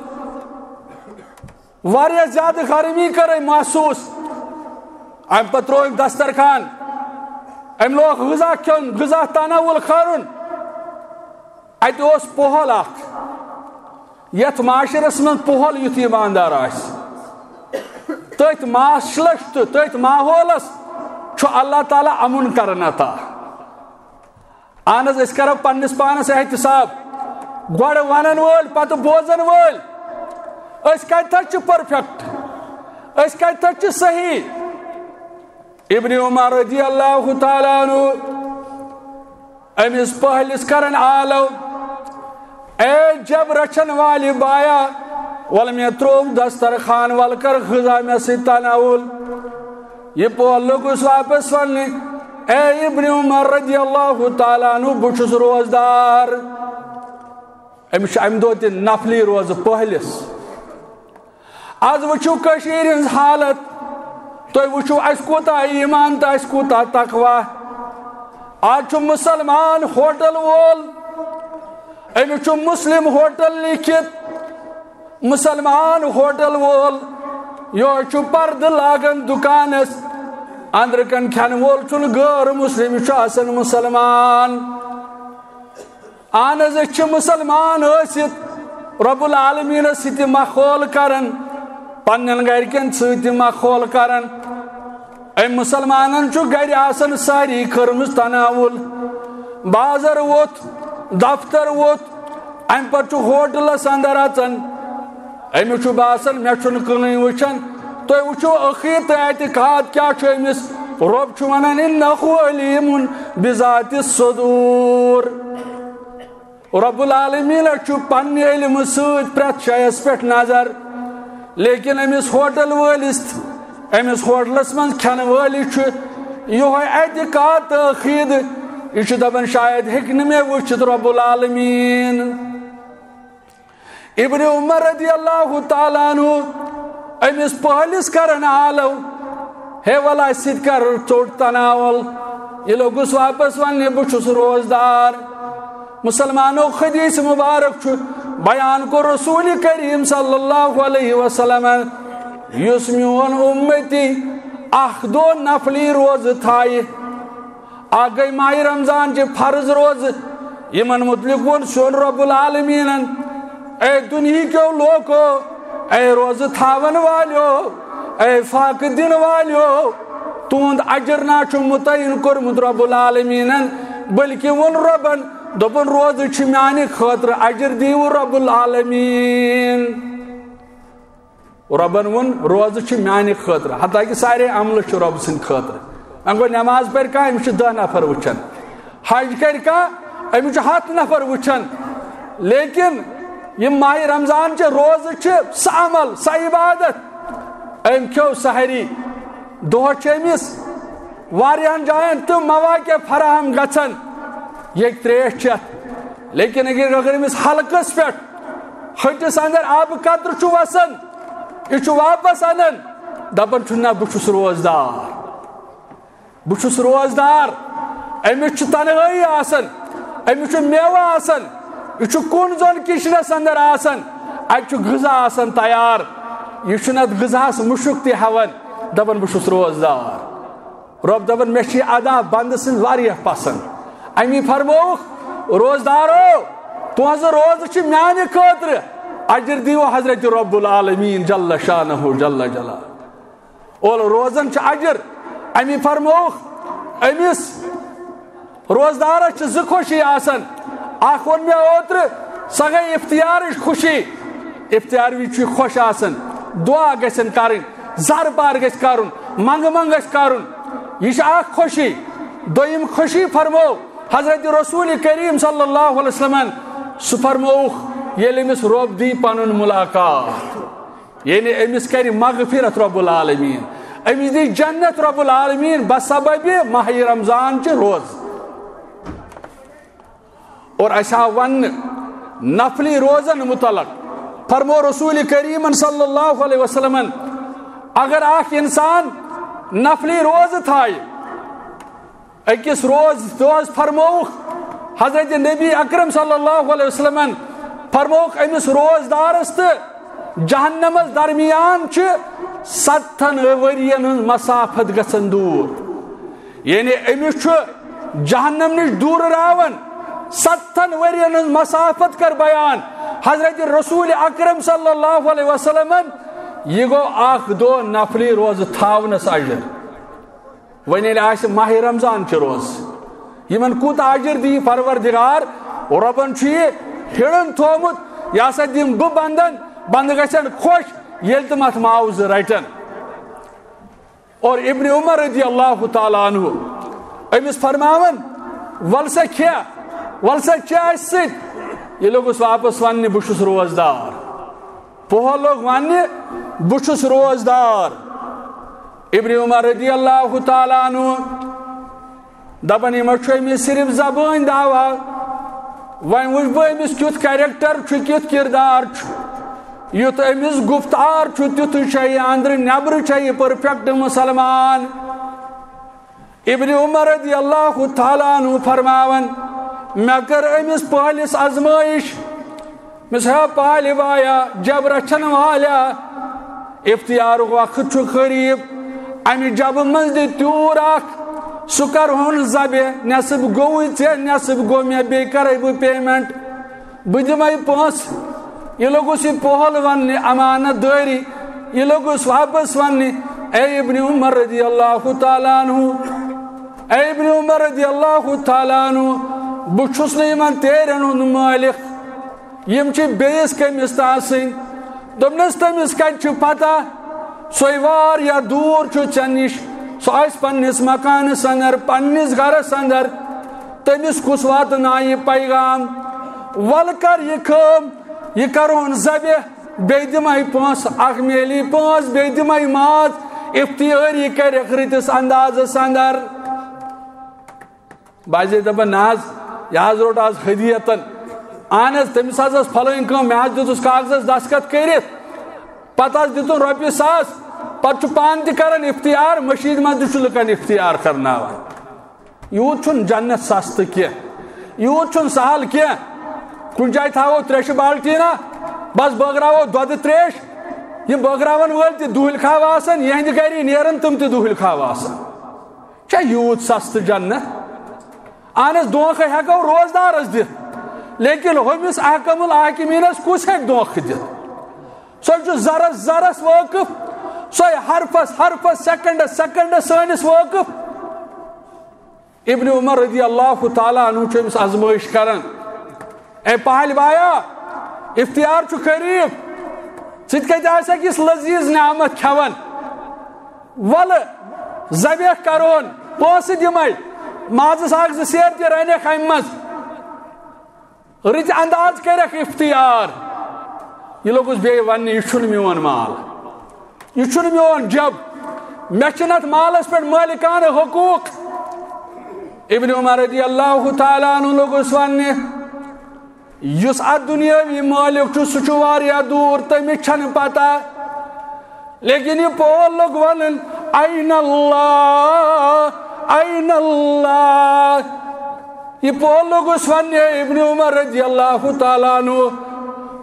واریاہ زیادٕ گرمی کٔر أمۍ محسوس۔ اَمہِ پتہٕ ترٛوو أمۍ دسترخوان، أمۍ لوگ غذا کھیوٚن، غذا تناول کرُن۔ اَتہِ اوس پوہل اکھ، یتھ معاشرس منٛز پوہل یُتھ ایماندار آسہِ، تٔتھۍ معاشرس تہٕ تٔتھۍ ماحولس چھُ اللہ تعالیٰ امُن کران عطا۔ اہن حظ، أسۍ کرو پننِس پانس احتساب۔ گۄڈٕ ونن وٲلۍ، پتہٕ بوزن وٲلۍ۔ أسۍ کتہِ تھٲے چھِ پرفیکٹ؟ أسۍ کتہِ تھٲے چھِ صحیح؟ ابن عمر رضی اللہ تعالیٰ عنہ، أمِس پہلِس کرن آلو، اے جب رچھن والی بایا، ول مےٚ تروو دسترخوان، ول کر غذا مےٚ سۭتۍ تناول۔ یہِ پوٚل لوٚگُس واپس وننہِ، اے ابن عمر رضی اللہ تعالیٰ عنہ، بہٕ چھُس روزدار۔ أمِس چھُ اَمہِ دۄہ تہِ نفلی روزٕ پٔہلِس۔ از وٕچھِو کٔشیٖرِ ہٕنٛز حالت، تُہۍ وٕچھِو اَسہِ کوٗتاہ ایٖمان تہٕ اَسہِ کوٗتاہ تقویٰ۔ آز چھُ مسلمان ہوٹل وول، أمِس چھُ مسلم ہوٹل لیکھِتھ۔ مسلمان ہوٹل وول، یہِ چھُ پردٕ لاگان دُکانس، أنٛدرٕ کَنہِ کھٮ۪ن وول چھُنہٕ غٲر مسلم، یہِ چھُ آسان مسلمان۔ اہن حظ، أسۍ چھِ مسلمان ٲسِتھ رب العالمینس سۭتۍ تہِ ماحول کران، پننٮ۪ن گرِکٮ۪ن سۭتۍ تہِ ماحول کران۔ أمۍ مسلمانن چھُ گرِ آسان ساری کٔرمٕژ تناول، بازر ووٚتھ، دفتر ووٚتھ، امہِ پتہٕ چھُ ہوٹلس اندر اژان۔ أمِس چھُ باسان، مےٚ چھُنہٕ کٕہٕنۍ وٕچھان۔ تُہۍ وٕچھِو عقیدٕ تہٕ اعتقاد کیٛاہ چھُ أمِس۔ رۄب چھُ ونان، "انہ علیم بذات الصدور۔" رب العالمین چھُ پننہِ علمہٕ سۭتۍ پرٛٮ۪تھ جایس پٮ۪ٹھ نظر، لیکن أمِس ہوٹل وٲلِس، أمِس ہوٹلس منٛز کھٮ۪نہٕ وٲلِس چھُ یِہوٚے اعتقاد تہٕ عقیدٕ۔ یہِ چھُ دپان، شاید ہیٚکہِ نہٕ مےٚ وٕچھِتھ رب العالمین۔ ابن عمر رضی اللہ تعالیٰ عنہ أمِس پہلِس کرن آلو، ہے وَلہٕ اَسہِ سۭتۍ کر ژوٚٹ تناول۔ یہِ لوٚگُس واپس وننہِ، بہٕ چھُس روزدار۔ مسلمانو، حدیث مبارک چھُ بیان کوٚر رسول کریم صلی اللہ علیہ وسلم، یُس میون امتی اکھ دۄہ نفلی روزٕ تھایہِ، اکھ گٔے ماہِ رمضان چہِ فرض روزٕ، یِمن متعلق ووٚن سون رب العالمیٖنن، اے دُنہیٖکیو لوکو، اے روزٕ تھاون والیو، اے فاقہٕ دِن والیو، تُہُنٛد اجر نا چھُ متعین کوٚرمُت رب العالمیٖنن، بلکہِ ووٚن ربن، دوٚپُن، روزٕ چھِ میانہِ خٲطرٕ، اجر دِیِو رب العالمیٖن۔ رۄبن ووٚن، روزٕ چھِ میانہِ خٲطرٕ، حتیٰ کہِ سارے عملہٕ چھِ رۄب سٕنٛدِ خٲطرٕ۔ وۄنۍ گوٚو، نماز پرِ کانٛہہ، أمِس چھِ دَہ نفر وٕچھان۔ حج کرِ کانٛہہ، أمِس چھِ ہَتھ نفر وٕچھان۔ لیکن یِم ماہِ رمضان چہِ روزٕ چھِ سۄ عمل، سۄ عبادت۔ أمۍ کھیوٚو سحری، دۄہس چھِ أمِس واریاہن جاین تِم مواقع فراہم گژھان، یہِ ہیٚکہِ ترٛیش چٮ۪تھ۔ لیکن اگر، اگر أمِس حلقس پٮ۪ٹھ ہٹِس اندر آبہٕ قطرٕ چھُ وسان، یہِ چھُ واپس انان، دپان چھُ، نہ، بہٕ چھُس روزدار، بہٕ چھُس روزدار۔ أمِس چھُ تنہٲیی آسان، أمِس چھُ میوٕ آسان، یہِ چھُ کُن زوٚن کچنس اندر آسان، اتہِ چھُ غذا آسان تیار، یہِ چھُنہٕ اتھ غذاہس مُشُک تہِ ہٮ۪وان، دپان، بہٕ چھُس روزدار۔ رۄب دپان، مےٚ چھِ یہِ ادا بندٕ سٕنٛز واریاہ پسند۔ امی فرمووُکھ، روزدارو، تُہنٛزٕ روزٕ چھِ میانہِ خٲطرٕ، اجر دِیِو حضرت رب العالمین جل شانہ جل جلالہ۔ اور روزن چھُ اجر۔ امی فرمووُکھ، أمِس روزدارس چھِ زٕ خوشی آسان۔ اکھ ووٚن مےٚ اوترٕ، سۄ گٔے افطارٕچ خوشی۔ افطار وِزِ چھُ خۄش آسان، دعا گژھن کرٕنۍ، زر پار گژھِ کرُن، منگہٕ منگ گژھِ کرُن۔ یہِ چھِ اکھ خوشی۔ دوٚیِم خوشی فرموو حضرت رسول کریم صلی اللہ علیہ وسلمن، سُہ فرمووُکھ، ییٚلہِ أمِس رۄب دی پنُن ملاقات، یعنی أمِس کرِ مغفرت رب العالمین، أمِس دی جنت رب العالمین بسبب ماہِ رمضان چہِ روزٕ۔ اور اسہِ آو وننہٕ نفلی روزن متعلق، فرمو رسول کریمن صلی اللہ علیہ وسلمن، اگر اکھ انسان نفلی روزٕ تھایہِ، أکِس روز، روز فرمووُکھ حضرت نبی اکرم صلی اللہ علیہ وسلمن، فرمووُکھ، أمِس روزدارس تہٕ جہنمس درمیان چھِ ستتھن ؤرین ہٕنٛز مسافت گژھان دوٗر۔ یعنی أمِس چھُ جہنم نِش دوٗر راوان ستتھن ؤرین ہٕنٛز مسافت کر بیان حضرت رسول اکرم صلی اللہ علیہ وسلمن۔ یہِ گوٚو اکھ دۄہ نفلی روزٕ تھاونس اجر۔ وۄنۍ ییٚلہِ آسہِ ماہِ رمضان چہِ روزٕ، یِمن کوٗتاہ اجر دِیہِ پروردگار؟ رۄبن چھُ یہِ ہِڑن تھوومُت، یہِ ہسا دِمہٕ بہٕ بندن، بندٕ گژھن خۄش ییٚلہِ تِم اتھ معاوضہٕ رٹن۔ اور ابن عمر رضی اللہ تعالیٰ عنہ أمِس فرماوان، "ول سا کھےٚ، ول سا چےٚ اسہِ سۭتۍ۔" یہِ لوٚگُس واپس وننہِ، "بہٕ چھُس روزدار۔" پوہل لوٚگ وننہِ، "بہٕ چھُس روزدار۔" ابن عمر رضی اللہ تعالیٰ عنہ دپان، یہِ ما چھُ أمِس صرف زبٲنۍ دعویٰ؟ وۄنۍ وٕچھ بہٕ أمِس کیُتھ character چھُ، کیُتھ کردار چھُ، یُتھ أمِس گفتار چھُ، تیُتھُے چھےٚ یہِ اندرٕ نٮ۪برٕ چھےٚ یہِ perfect مسلمان۔ ابن عمر رضی اللہ تعالیٰ عنہ فرماوان، مےٚ کٔر أمِس پٲلِس آزمٲیِش۔ مےٚ دوٚپُس، ہے پالہِ وایا، جب رچھن والا، افتیارُک وقت چھُ قریب، اَمہِ جبہٕ منٛز دِ تیوٗر اکھ، سُہ کرہون ذبح، نٮ۪صٕب گوٚوُے ژےٚ، نٮ۪صٕب گوٚو مےٚ، بیٚیہِ کرے بہٕ payment۔ بہٕ دِمَے پونٛسہٕ۔ یہِ لوٚگُس یہِ پوہل وَننہِ، امانت دٲری۔ یہِ لوٚگُس واپس وَننہِ، اے ابن عمر رضی اللہ تعالیٰ عنہ، اے ابن عمر رضی اللہ تعالیٰ عنہ، بہٕ چھُس نہٕ یِمن تیرٮ۪ن ہُنٛد مٲلِک، یِم چھِ بیٚیِس کٔمِس تہٕ آسٕنۍ۔ دوٚپنَس، تٔمِس کَتہِ چھِ پتہ؟ سُے واریاہ دوٗر چھُ ژےٚ نِش، سُہ آسہِ پننِس مکانس اندر، پننِس گرس اندر، تٔمِس کُس واتنایہِ پیغام؟ وَلہٕ کر یہِ کٲم، یہِ کرون ذبح، بیٚیہِ دِمَے پونٛسہٕ، اکھ میلی پونٛسہٕ، بیٚیہِ دِمَے ماز، افتیٲری کَرٮ۪کھ رٕتِس اندازس اندر۔ بہٕ حظ ٲسۍ دَپان، نہ حظ، یہِ حظ روٚٹ آز ہدیتن۔ اہن حظ، تٔمِس حظ ٲس پھلٲنۍ کٲم، مےٚ حظ دیُتُس کاغذس دستخط کٔرِتھ، پتہٕ حظ دیُتُن رۄپیہِ ساس، پتہٕ چھُ پانہٕ تہِ کران افتیار، مٔشیٖد منٛز تہِ چھُ لُکن افتیار کرناوان۔ یوٗت چھُنہٕ جنت سستہٕ کینٛہہ، یوٗت چھُنہٕ سہل کینٛہہ۔ کُنہِ جایہِ تھاوو ترٛیشہِ بالٹیٖنا، بس بٲگراوو دۄدٕ ترٛیش، یِم بٲگراون وٲلۍ تہِ دُہٕلۍ کھاو آسان، یِہنٛدِ گرِ نیرن تِم تہِ دُہٕلۍ کھاو آسان۔ چھا یوٗت سستہٕ جنت؟ اہن حظ، دھوکہٕ ہٮ۪کو روزدارس دِتھ، لیکن ہُمِس احکم الحاکمینس کُس ہیٚکہِ دھوکہٕ دِتھ؟ سُہ چھُ ذرس ذرس وٲقف، سُے حرفس حرفس، سیکنڈس سیکنڈس سٲنِس وٲقف۔ ابن عمر رضی اللہ تعالیٰ عنہ چھُ أمِس آزمٲیش کران، اے پہلوایا، افتیار چھُ قریب، ژٕ تہِ کتہِ آسکھ یُس لذیذ نعمت کھٮ۪وان؟ ولہٕ ذبح کرون، پونٛسہٕ دِمے، مازس اکھ زٕ سیر تہِ رنکھ امہِ منٛز، رٕتۍ انداز کرکھ افتیار۔ یہِ لوٚگُس بیٚیہِ وننہِ، یہِ چھُنہٕ میون مال، یہِ چھُنہٕ میون جب، مےٚ چھِنہٕ اتھ مالس پٮ۪ٹھ مٲلکانہٕ حقوق۔ ابن عمر رضی اللہ تعالیٰ عنہ لوٚگُس وننہِ، یُس اتھ دُنیٲوی مٲلِک چھُ، سُہ چھُ واریاہ دوٗر، تٔمِس چھَنہٕ پتہ۔ لیکن یہِ پول لوٚگ وَنُن، "اَیْنَ اللَّهُ؟ اَیْنَ اللَّهُ؟" یہِ پول لوٚگُس وَننہِ، ابن عمر رضی اللہ تعالیٰ عنہ،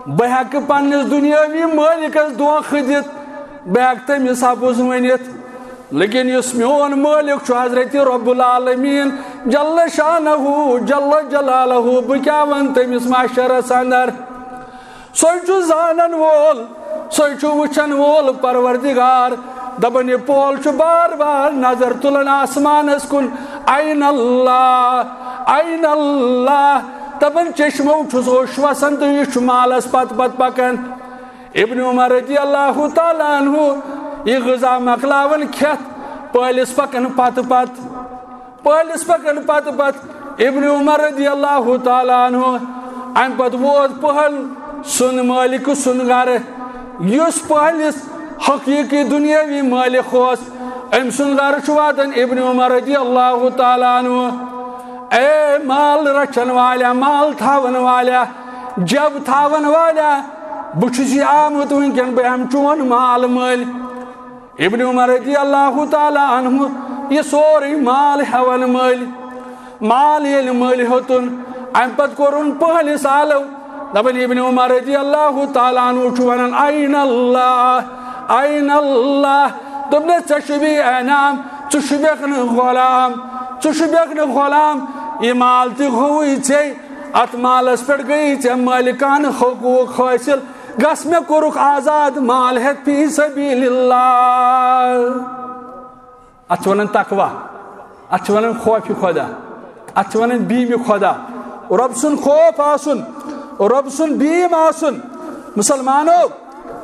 بہٕ ہٮ۪کہٕ پننِس دُنیٲوی مٲلِکَس دھوکہٕ دِتھ، بہٕ ہٮ۪کہٕ تٔمِس اَپُز ؤنِتھ۔ لیکن یُس میون مٲلِک چھُ، حضرت رب العالمین جل شانہ، جل جلالہ، بہٕ کیٛاہ وَنہٕ تٔمِس محشرس اندر؟ سُے چھُ زانن وول، سُے چھُ وٕچھن وول پروردگار۔ دپان، یہِ پول چھُ بار بار نظر تُلان آسمانس کُن، "اَیْنَ اللَّهُ؟ اَیْنَ اللَّهُ؟" دپان، چشمو چھُس اوٚش وسان تہٕ یہِ چھُ مالس پتہٕ پتہٕ پکان۔ ابن عمر رضی اللہ تعالیٰ عنہ یہِ غذا مۄکلاوان کھٮ۪تھ، پٲلِس پکان پتہٕ پتہٕ، پٲلِس پکان پتہٕ پتہٕ۔ ابن عمر رضی اللہ تعالیٰ عنہ، امہِ پتہٕ ووت پہل سُنٛد مٲلِک سُنٛد گرٕ، یُس پہلِس حقیقی دُنیٲوی مٲلِک اوس، أمۍ سُنٛد گرٕ چھُ واتان ابن عمر رضی اللہ تعالیٰ عنہ۔ اے مال رچھن والیا، مال تھاون والیا، جب تھاون والیا، بہٕ چھُس یہِ آمُت وٕنکیٚن، بہٕ ہٮ۪مہٕ چون مال مٔلۍ۔ ابن عمر رضی اللہ تعالیٰ عنہ یہِ سورُے مال ہٮ۪وان مٔلۍ۔ مال ییٚلہِ مٔلۍ ہیوٚتُن، امہِ پتہٕ کوٚرُن پہلِس آلو۔ دپان، ابن عمر رضی اللہ تعالیٰ عنہ چھُ ونان، "اَیْنَ اللَّهُ؟ اَیْنَ اللَّهُ؟" دوٚپنس، "ژےٚ چھُ بیٚیہِ انعام، ژٕ چھُکھ نہٕ غلام، ژٕ چھُکھ نہٕ غلام، یہِ مال تہِ گوٚوُے ژےٚ، اتھ مالس پٮ۪ٹھ گٔیی ژےٚ مٲلِکانہٕ حقوق حٲصِل، گژھ مےٚ کوٚرُکھ آزاد مال ہٮ۪تھ فی سبیل اللہ۔" اتھ چھِ ونان تقوی، اتھ چھِ ونان خوف خدا، اتھ چھِ ونان بیم خدا۔ رۄب سُنٛد خوف آسُن، رۄب سُنٛد بیم آسُن۔ مسلمانو،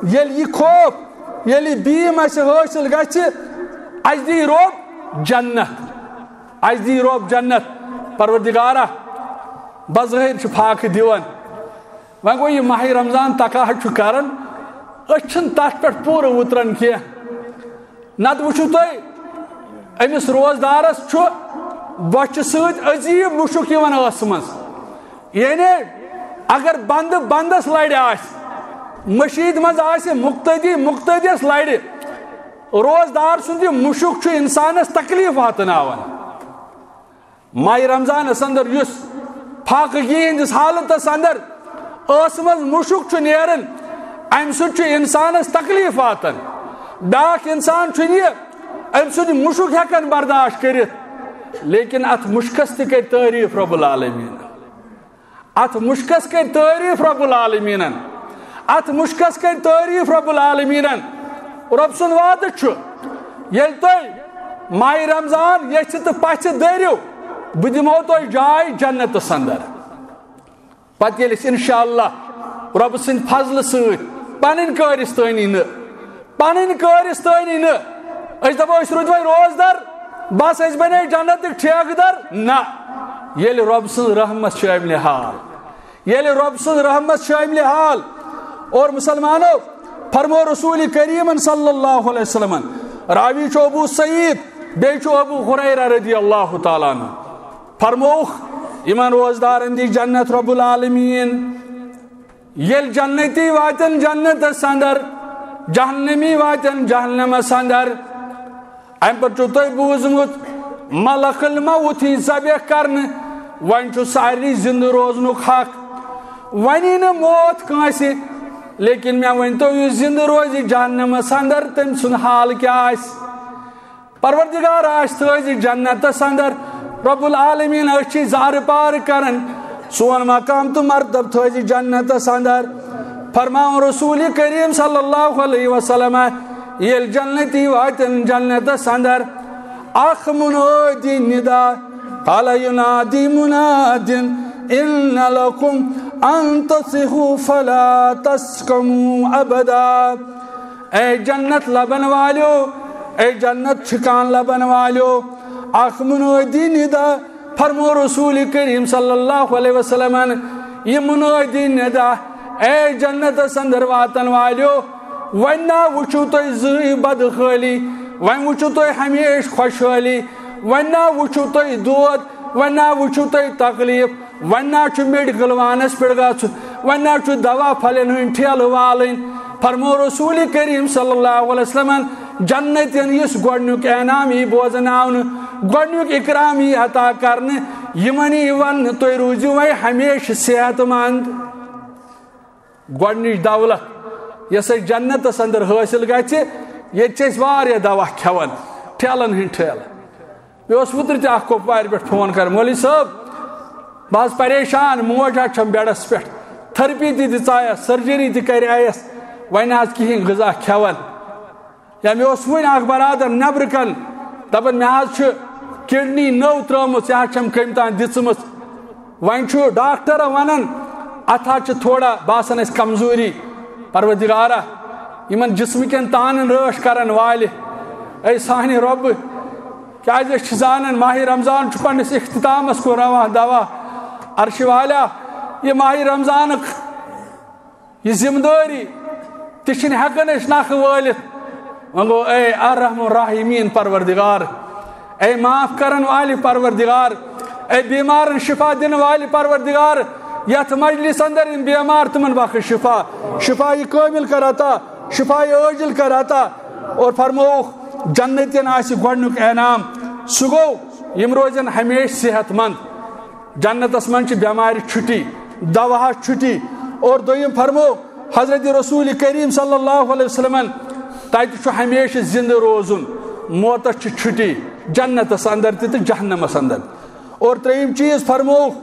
ییٚلہِ یہِ خوف، ییٚلہِ یہِ بیم اسہِ حٲصِل گژھِ، اسہِ دی رۄب جنت، اسہِ دی رۄب جنت۔ پروردگارا، بظٲہِر چھُ فاقہٕ دِوان، وۄنۍ گوٚو، یہِ ماہِ رمضان تقاضہٕ چھُ کران، أسۍ چھِنہٕ تتھ پٮ۪ٹھ پوٗرٕ وُتران کینٛہہ۔ نتہٕ وٕچھِو تُہۍ، أمِس روزدارس چھُ بۄچھِ سۭتۍ عجیٖب مُشُک یِوان ٲسہٕ منٛز۔ یعنی اگر بندٕ بندس لرِ آسہِ، مٔشیٖد منٛز آسہِ مُقتدی مُقتدیس لرِ، روزدار سُنٛد یہِ مُشُک چھُ انسانس تکلیف واتناوان۔ ماہِ رمضانس اندر یُس فاقگی ہٕنٛدِس حالتس اندر ٲسہٕ منٛز مُشُک چھُ نیران، امہِ سۭتۍ چھُ انسانس تکلیف واتان۔ بیاکھ انسان چھُنہٕ یہِ امہِ سۭتۍ مُشُک ہٮ۪کان برداشت کٔرِتھ، لیکن اتھ مُشکس تہِ کرِ تعریف رب العالمین۔ اتھ مُشکس کرِ تعریف رب العالمینن۔ اتھ مُشکس کرِ تعریف رب العالمینن۔ رب سُنٛد وعدٕ چھُ، ییٚلہِ تُہۍ ماہِ رمضان یژھِ تہٕ پژھِ دٔرِو، بہٕ دِمو تۄہہِ جاے جنتس اندر۔ پتہٕ ییٚلہِ أسۍ انشاءاللہ رۄبہٕ سٕنٛدِ فضلہٕ سۭتۍ پنٕنۍ کٲرِستٲنی نہٕ، پنٕنۍ کٲرِستٲنی نہٕ، أسۍ دپو أسۍ روٗدۍ وۄنۍ روزدر، بس أسۍ بنے جنتٕکۍ ٹھیکہٕ در، نہ۔ ییٚلہِ رۄبہٕ سٕنٛز رحمت شٲملِ حال، ییٚلہِ رۄبہٕ سٕنٛز رحمت شٲملِ حال۔ اور مسلمانو، فرمو رسول کریمن صلی اللہ علیہ وسلمن، راوی چھُ ابو سعید، بیٚیہِ چھُ ابو ہریرہ رضی اللہ تعالیٰ عنہ، فرمووُکھ، یِمن روزدارن دی جنت رب العالمین۔ ییٚلہِ جنتی واتن جنتس اندر، جہنمی واتن جہنمس اندر، امہِ پتہٕ چھُو تۄہہِ بوٗزمُت، ملک الموت یی ذبح کرنہٕ، وۄنۍ چھُ سارنٕے زِندٕ روزنُک حق۔ وۄنۍ یی نہٕ موت کٲنٛسہِ، لیکن مےٚ ؤنۍتو، یُس زِندٕ روزِ جہنمس اندر، تٔمۍ سُنٛد حال کیٛاہ آسہِ؟ پروردگار آسہِ تھٲوزِ جنتس اندر، رب العالمین، أسۍ چھِ زارٕ پار کران، سون مقام تہٕ مرتب تھٲوزِ جنتس اندر۔ فرماوُن رسول کریم صلی اللہ علیہ وسلم، ییٚلہِ جنتی واتن جنتس اندر، اکھ منادی ندا، قال ینادی مناد، ان لکم ان تصحوا فلا تسقموا ابدا۔ اے جنت لبن والیو، اے جنت ٹھکان لبن والیو، اکھ منادی ندا، فرمو رسول کریم صلی اللہ علیہ وسلمن، یہِ منادی ندا، اے جنتس اندر واتن والیو، وۄنۍ نا وٕچھِو تُہۍ زٕے بدخٲلی، وۄنۍ وٕچھِو تُہۍ ہمیشہِ خۄشحٲلی، وۄنۍ نا وٕچھِو تُہۍ دود، وۄنۍ نا وٕچھِو تُہۍ تکلیف، وۄنۍ نا چھُ میڈیکل وانس پٮ۪ٹھ گژھُن، وۄنۍ نا چھُ دوا پھلٮ۪ن ہٕنٛدۍ ٹھیلہٕ والٕنۍ۔ فرمو رسول کریم صلی اللہ علیہ وسلمن، جنتین یُس گۄڈنیُک انعام یی بوزناونہٕ، گۄڈنیُک اکرام یی عطا کرنہٕ، یِمن یی وننہٕ، تُہۍ روٗزِو وۄنۍ ہمیشہِ صحت مند۔ گۄڈنِچ دولت یۄس اَسہِ جنتس اندر حٲصِل گژھِ، ییٚتہِ چھِ أسۍ واریاہ دوا کھٮ۪وان، ٹھیلن ہٕنٛدۍ ٹھیلہٕ۔ مےٚ اوس اوترٕ تہِ اکھ کۄپوارِ پٮ۪ٹھ فون کران، "مولوی صٲب، بہٕ حظ پریشان، موج حظ چھم بیڈس پٮ۪ٹھ، تھرپی تہِ دِژایس، سرجری تہِ کرییس، وۄنۍ نہ حظ کِہینۍ غذا کھٮ۪وان۔" یا مےٚ اوس وُنہِ اکھ برادر نیبرٕ کن دپان، "مےٚ حظ چھُ کڈنی نٔو ترٲومٕژ، یہِ حظ چھم کٔمۍ تام دِژمٕژ۔" وۄنۍ چھُ ڈاکٹر ونان، اتھ حظ چھِ تھوڑا باسان اسہِ کمزوری۔ پروردگارا، یِمن جسمہٕ کٮ۪ن تانن رٲچھ کرن والہِ، اے سانہِ رۄبہٕ، کیازِ أسۍ چھِ زانان ماہِ رمضان چھُ پننِس اختتامس کُن رواں دوا۔ عرشہِ والا، یہِ ماہِ رمضانُک یہِ ذمہٕ دٲری تہِ چھِنہٕ ہٮ۪کان أسۍ نکھٕ وٲلِتھ۔ وۄنۍ گوٚو، اے ارحم الراحمین پروردگار، اے معاف کرن والہِ پروردگار، اے بیمارن شفا دِنہٕ والہِ پروردگار، یتھ مجلس اندر یِم بیمار تِمن بخش شفا، شفا یہِ کٲمل کر عطا، شفا یہِ عٲجل کر عطا۔ اور فرمووُکھ، جنتین آسہِ گۄڈنیُک انعام، سُہ گوٚو یِم روزن ہمیشہِ صحت مند۔ جنتس منٛز چھِ بٮ۪مارِ چھُٹی، دواہس چھُٹی۔ اور دوٚیِم فرمو حضرت رسول کریم صلی اللہ علیہ وسلمن، تتہِ چھُ ہمیشہِ زندٕ روزُن، موتس چھِ چھُٹی، جنتس اندر تہِ تہٕ جہنمس اندر۔ اور ترٛیٚیِم چیٖز فرمووُکھ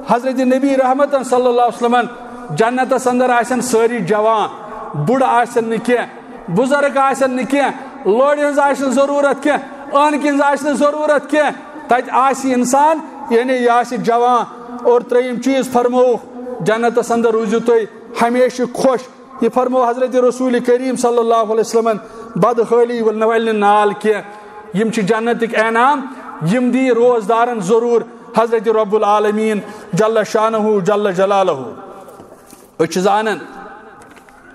حضرت نبی رحمتن صلی اللہ علیہ وسلمن، جنتس اندر آسن سٲری جوان، بُڑٕ آسن نہٕ کینٛہہ، بُزرگ آسن نہٕ کینٛہہ، لورِ ہٕنٛز آسہِ نہٕ ضروٗرت کینٛہہ، عٲنکہِ ہٕنٛز آسہِ نہٕ ضروٗرت کینٛہہ، تتہِ آسہِ انسان، یعنی یہِ آسہِ جوان۔ اور ترٛیٚیِم چیٖز فرمووُکھ، جنتس اندر روٗزِو تُہۍ ہمیشہِ خۄش۔ یہِ فرموو حضرت رسول کریم صلی اللہ علیہ وسلمن، بدحٲلی ول نہٕ ولہِ نہٕ نال کینٛہہ۔ یِم چھِ جنتٕکۍ انعام، یِم دی روزدارن ضروٗر حضرت رب العالمین جل شانہ جل جلالہ۔ أسۍ چھِ زانان،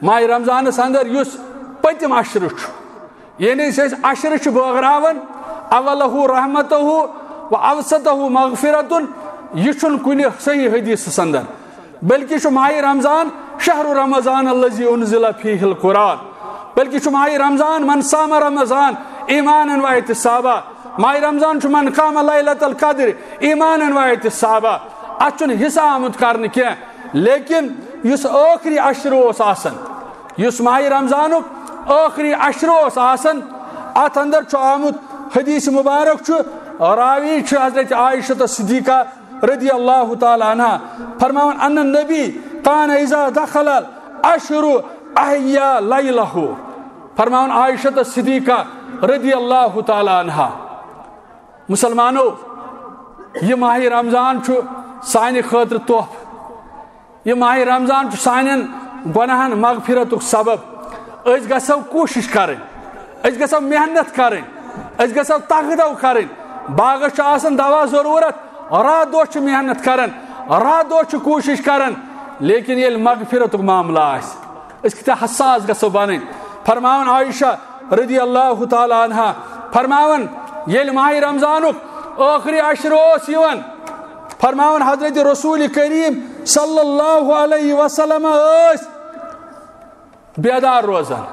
ماہِ رمضانس اندر یُس پٔتِم عشرٕ چھُ، یعنی أسۍ عشرٕ چھِ بٲگراوان، اولہ رحمتہ و اوسطہ مغفرتن، یہِ چھُنہٕ کُنہِ صحیح حدیثس اندر، بلکہِ چھُ ماہِ رمضان شہر رمضان الذی انزل فیہ القرآن، بلکہِ چھُ ماہِ رمضان من صام رمضان ایمانا و احتسابا، ماہِ رمضان چھُ من قام لیلۃ القدر ایمانا و احتسابا، اتھ چھُنہٕ حصہٕ آمُت کرنہٕ کینٛہہ۔ لیکن یُس ٲخری عشرٕ اوس آسان، یُس ماہِ رمضانُک ٲخری عشرٕ اوس آسان، اتھ اندر چھُ آمُت، حدیث مبارک چھُ، راوی چھُ حضرت عائشہ صدیقہ رضی اللہ تعالی عنہا فرماوان، ان النبی کان اذا دخل العشر احیا لیلہ۔ فرماوان عائشہ صدیقہ رضی اللہ تعالی عنہا۔ مسلمانو، یہ ماہِ رمضان چھُ سانہِ خٲطرٕ تحفہٕ۔ یہ ماہِ رمضان چھُ سانٮ۪ن گۄناہن مغفرتُک سبب۔ أسۍ گژھو کوٗشش کرٕنۍ، أسۍ گژھو محنت کرٕنۍ، أسۍ گژھو تگدو کرٕنۍ۔ باغس چھُ آسان دوا ضروٗرت، راتھ دۄہ چھِ محنت کران، راتھ دۄہ چھِ کوٗشش کران، لیکن ییٚلہِ مغفرتُک معاملہٕ آسہِ، أسۍ کۭتیٛاہ حساس گژھو بنٕنۍ۔ فرماوان عائشہ رضی اللہ تعالی عنہا، فرماوان، ییٚلہِ ماہِ رمضانُک ٲخری عشرٕ اوس یِوان، فرماوان حضرت رسول کریم صلی اللہ علیہ وسلم ٲسۍ بیدار روزان۔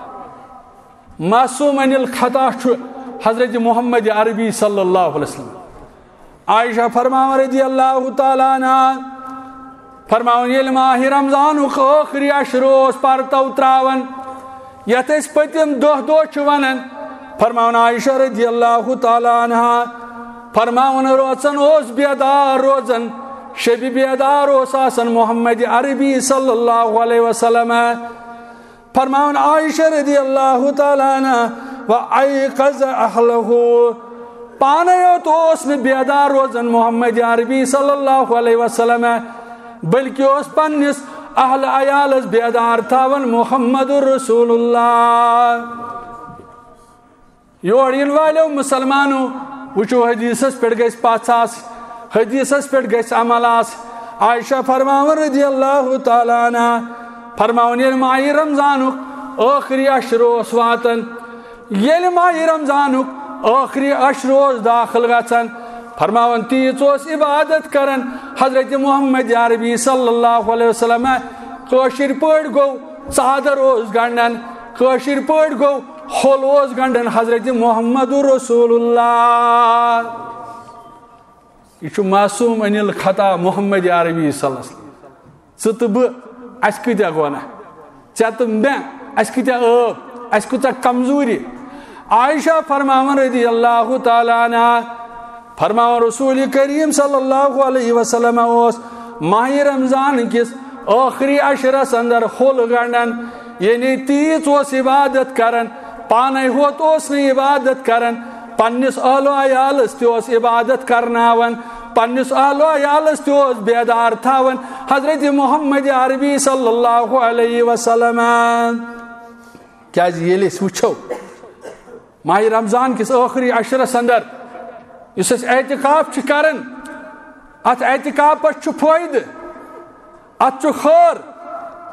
معصوم عن الخطا چھُ حضرت محمد عربی صلی اللہ علیہ وسلم۔ عائشہ فرماوان رضی اللہ تعالی عنہا، فرماوان، ییٚلہِ ماہِ رمضانُک ٲخری عشرٕ اوس پرتو تراوان، یتھ أسۍ پٔتِم دہ دۄہ چھِ ونان، فرماوان عائشہ رضی اللہ تعالی عنہا، فرماوان، روزان اوس بیدار روزان، شبِ بیدار اوس آسان محمد عربی صلی اللہ علیہ وسلم۔ فرماوان عائشہ رضی اللہ تعالی عنہا، و ایقظ اہلہ، پانے یوت اوس نہٕ بیدار روزان محمد عربی صلی اللہ علیہ وسلم، بلکہ اوس پننس اہل عیالس بیدار تھاوان محمد رسول اللہ۔ یور یِن والٮ۪و مسلمانو، وٕچھِو، حدیثس پٮ۪ٹھ گژھِ پژھ آسٕنۍ، حدیثس پٮ۪ٹھ گژھِ عمل آسٕنۍ۔ عائشہ فرماوان رضی اللہ تعالی عنہا، فرماوان، ییٚلہِ ماہِ رمضانُک ٲخری عشرٕ اوس واتان، ییٚلہِ ماہِ رمضانُک ٲخری عشرٕ اوس داخل گژھان، فرماوان، تیٖژ اوس عبادت کران حضرت محمد عربی صلی اللہ علیہ وسلم۔ کٲشِر پٲٹھۍ گوٚو، ژادر اوس گنڈان، کٲشِر پٲٹھۍ گوٚو، ہوٚل اوس گنڈان حضرت محمد رسول اللہ۔ یہِ چھُ معصوم عن الخطا محمد عربی صلی اللہ علیہ وسلم۔ ژٕ تہٕ بہٕ، اَسہِ کۭتیٛاہ گۄناہ؟ ژےٚ تہٕ مےٚ، اَسہِ کۭتیٛاہ عٲب؟ اَسہِ کۭژاہ کمزوٗری؟ عائشہ فرماوان رضی اللہ تعالی عنہا، فرماوان، رسول کریم صلی اللہ علیہ وسلم اوس ماہِ رمضان کِس ٲخری عشرس اندر ہوٚل گنڈان، یعنی تیٖژ اوس عبادت کران، پانے ہوت اوس نہٕ عبادت کران، پننِس اہل و عیالس تہِ اوس عبادت کرناوان، پننِس اہل و عیالس تہِ اوس بیدار تھاوان حضرت محمد عربی صلی اللہ علیہ وسلم۔ کیازِ ییٚلہِ أسۍ وٕچھو، ماہِ رمضان کِس ٲخری عشرس اندر یُس أسۍ اعتکاف چھِ کران، اتھ اعتکافس چھُ فٲیدٕ، اتھ چھُ خٲر۔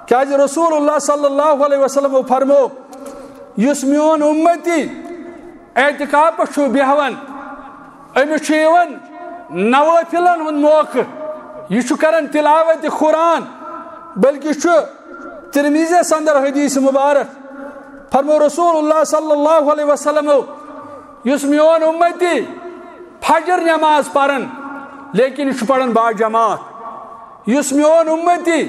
کیازِ رسول اللہ صلی اللہ علیہ وسلم فرمو، یُس میون اُمتی اعتکافس چھُ بیہوان، أمِس چھُ یِوان نوافلن ہُنٛد موقعہٕ، یہِ چھُ کران تلاوت قرآن، بلکہِ چھُ ترمذیس اندر حدیث مبارک، فرمو رسول اللہ صلی اللہ علیہ وسلم، یُس میون اُمتی فجر نماز پران، لیکن یہِ چھُ پران باجماعت، یُس میون اُمتی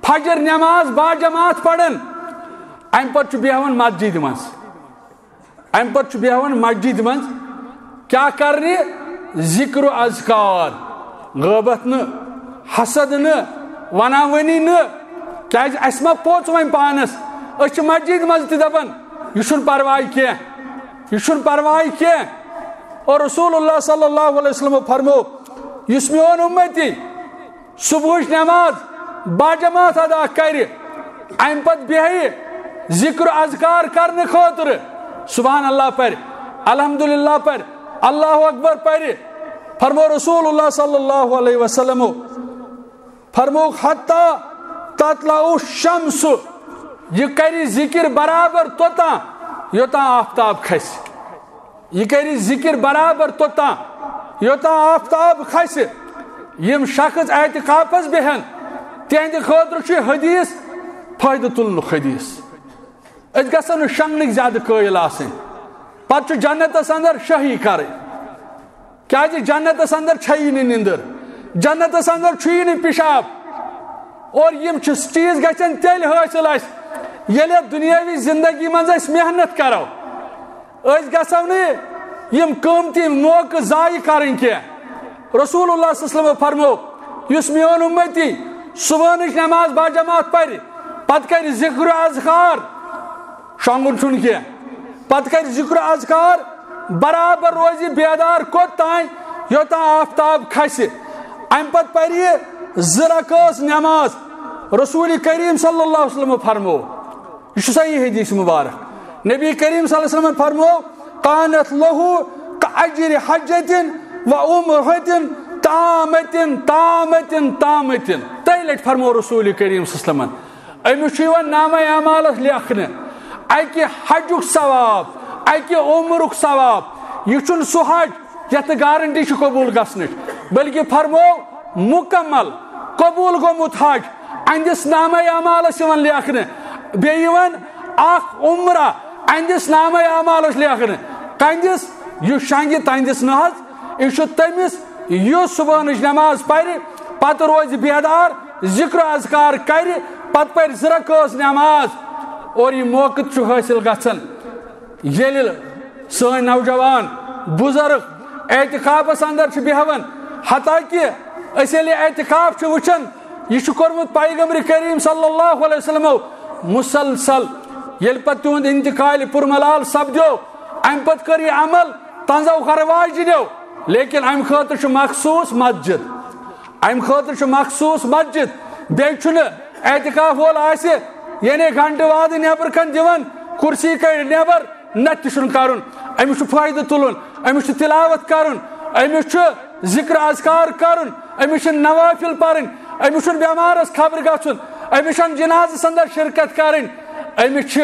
فجر نماز باجماعت پران، امہِ پتہٕ چھُ بیہوان مسجد منٛز، امہِ پتہٕ چھُ بیہوان مسجد منٛز، کیٛاہ کرنہِ؟ ذکر و اذکار، غٲبت نہٕ، حسد نہٕ، وناوٲنی نہٕ۔ کیازِ اَسہِ ما پوٚژھ وۄنۍ پانس؟ أسۍ چھِ مسجد منٛز تہِ دپان، یہِ چھُنہٕ پرواے کینٛہہ، یہِ چھُنہٕ پرواے کینٛہہ۔ اور رسول اللہ صلی اللہ علیہ وسلم فرمو، یُس میون اُمتی صبحٕچ نماز باجماعت ادا کرِ، امہِ پتہٕ بیہہِ ذکر اذکار کرنہٕ خٲطرٕ، سبحان اللہ پرِ، الحمدللہ پرِ، اللہ اکبر پرِ، فرمو رسول اللہ صلی اللہ علیہ وسلم، فرمووُکھ، حتی تطلع الشمس، یہِ کرِ ذکر برابر توٚتام یوٚتام آفتاب کھسہِ۔ یہِ کرِ ذکر برابر توٚتام یوٚتام آفتاب کھسہِ۔ یِم شخص اعتکافس بیہن، تِہنٛدِ خٲطرٕ چھُ یہِ حدیث فٲیدٕ تُلنُک حدیث۔ أسۍ گژھو نہٕ شۄنٛگنٕکۍ زیادٕ قٲیِل آسٕنۍ۔ پتہٕ چھُ جنتس اندر شٲہی کرٕنۍ۔ کیازِ جنتس اندر چھیی نہٕ نِندٕر، جنتس اندر چھُیی نہٕ پِشاب۔ اور یِم چھِ چیٖز گژھن تیٚلہِ حٲصِل اَسہِ، ییٚلہِ یَتھ دُنیٲوی زندگی منٛز أسۍ محنت کرو۔ أسۍ گژھو نہٕ یِم قۭمتی موقعہٕ ضایع کرٕنۍ کینٛہہ۔ رسول اللہ صلی اللہ علیہ وسلم فرمو، یُس میون اُمتی صبحٲنٕچ نماز باجماعت پرِ، پتہٕ کرِ ذکر و اذکار، شۄنٛگُن چھُنہٕ کینٛہہ، پتہٕ کرِ ذکر و اذکار، برابر روزِ بیدار کوٚت تام؟ یوٚتام آفتاب کھسہِ۔ امہِ پتہٕ پرِ یہِ زٕ رکٲژ نماز۔ رسول کریم صلی اللہ علیہ وسلم فرمو، یہِ چھُ صحیح حدیث مبارک۔ نبی کریم صلی اللہ علیہ وسلم فرمو، کانت لہو کاجر حجتن و عمرتن تامتن تامتن تامتن۔ ترٛیٚیہِ لٹہِ فرمو رسول کریم صلی اللہ علیہ وسلمن، أمِس چھُ یِوان نامہ اعمالس لیکھنہٕ اکہِ حجُک ثواب، اکہِ عمرُک ثواب۔ یہِ چھُنہٕ سُہ حج یتھ نہٕ گارنٹی چھِ قبول گژھنٕچ، بلکہِ فرمو مکمل قبول گوٚمُت حج۔ اہندِس نامہ اعمالس یِوان لیکھنہٕ، بیٚیہِ یِوان اکھ عمرہ اہندِس نامہ اعمالس لیکھنہٕ۔ کہندِس؟ یُس شنگہِ تہندِس نہ حظ، یہِ چھُ تٔمِس یُس صبحٲنٕچ نماز پرِ، پتہٕ روزِ بیدار، ذکر و اذکار کرِ، پتہٕ پرِ زٕ رکٲژ نماز۔ اور یہِ موقعہٕ چھُ حٲصِل گژھان ییٚلہِ سٲنۍ نوجوان، بزرگ اعتکافس اندر چھِ بیہوان، حتیٰ کہ أسۍ ییٚلہِ اعتکاف چھِ وٕچھان، یہِ چھُ کوٚرمُت پیغمبر کریم صلی اللہ علیہ وسلمو مسلسل۔ ییٚلہِ پتہٕ تِہُنٛد انتقال پُرملال سپدیو، امہِ پتہٕ کٔر یہِ عمل تنزو خرواجنیو، لیکن امہِ خٲطرٕ چھُ مخصوص مسجد، امہِ خٲطرٕ چھُ مخصوص مسجد۔ بیٚیہِ چھُنہٕ اعتکاف وول آسہِ، یعنی گھنٹہٕ وادٕ نٮ۪بر کن دِوان، کرسی کڑِ نٮ۪بر، نتہٕ تہِ چھُنہٕ کرُن۔ أمِس چھُ فٲیدٕ تُلُن، أمِس چھُ تلاوت کرُن، أمِس چھُ ذکر اذکار کرُن، أمِس چھِ نوافل پرٕنۍ، أمِس چھُنہٕ بٮ۪مارس خبرِ گژھُن، أمِس چھَنہٕ جنازس اندر شرکت کرٕنۍ۔ أمِس چھِ،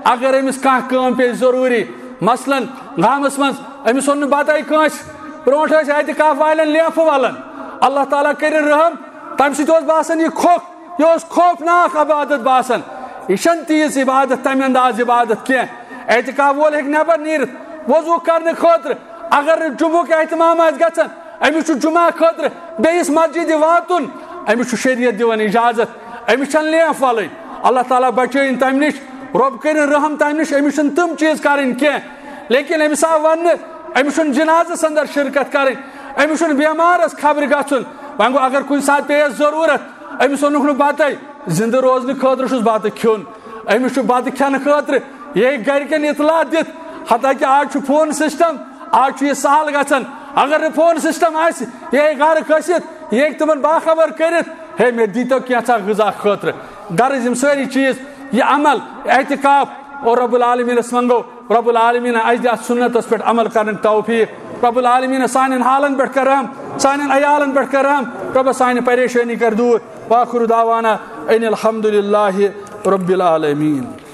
اگر أمِس کانٛہہ کٲم پیٚیہِ ضروٗری، مثلاً گامس منٛز أمِس اوٚن نہٕ بتَے کٲنٛسہِ، برونٛٹھ ٲسۍ اعتکاف والٮ۪ن لیفہٕ ولان، اللہ تعالیٰ کٔرِن رحم، تمہِ سۭتۍ اوس باسان یہِ کھوٚکھ، یہِ اوس خوفناک عبادت باسان۔ یہِ چھَنہٕ تیٖژ عبادت، تَمہِ انداز عبادت کینٛہہ۔ اعتکاف وول ہیٚکہِ نٮ۪بر نیٖرِتھ وضوٗ کرنہٕ خٲطرٕ، اگر نہٕ جمعُک اہتمام آسہِ گژھان، أمِس چھُ جمعہ خٲطرٕ بیٚیِس مسجدِ واتُن، أمِس چھُ شریعت دِوان اجازت، أمِس چھَنہٕ لیف وَلٕنۍ۔ اللہ تعالیٰ بچٲیِن تَمہِ نِش، رۄب کٔرِن رحم تَمہِ نِش، أمِس چھِنہٕ تِم چیٖز کرٕنۍ کینٛہہ۔ لیکن أمِس آو وَننہٕ، أمِس چھُنہٕ جنازس اندر شرکت کرٕنۍ، أمِس چھُنہٕ بٮ۪مارس خبرِ گژھُن۔ وۄنۍ گوٚو، اگر کُنہِ ساتہٕ پیٚیَس ضروٗرت، أمِس اوٚنُکھ نہٕ بَتَے، زِندٕ روزنہٕ خٲطرٕ چھُس بَتہٕ کھیوٚن۔ أمِس چھُ بَتہٕ کھٮ۪نہٕ خٲطرٕ یہِ ہیٚکہِ گَرِکٮ۪ن اطلاع دِتھ، حتیٰ کہِ آز چھُ فون سسٹم، آز چھُ یہِ سہل گژھان۔ اگر نہٕ فون سسٹم آسہِ، یہِ ہیٚکہِ گَرٕ کھٔسِتھ، یہِ ہیٚکہِ تِمَن باخبر کٔرِتھ، ہے، مےٚ دیٖتو کینٛژھا غذا خٲطرٕ۔ غرض، یِم سٲری چیٖز، یہِ عمل، اعتکاف، اور رب العالمینس منٛگو، رب العالمین اَسہِ دِ اَتھ سُنتس پٮ۪ٹھ عمل کرنٕچ توفیق۔ رب العالمین سانٮ۪ن حالن پٮ۪ٹھ کر رحم، سانٮ۪ن عیالن پٮ۪ٹھ کر رحم۔ رب سانہِ پریشٲنی کر دوٗر۔ وآخر دعوانا ان الحمد للہ رب العالمین۔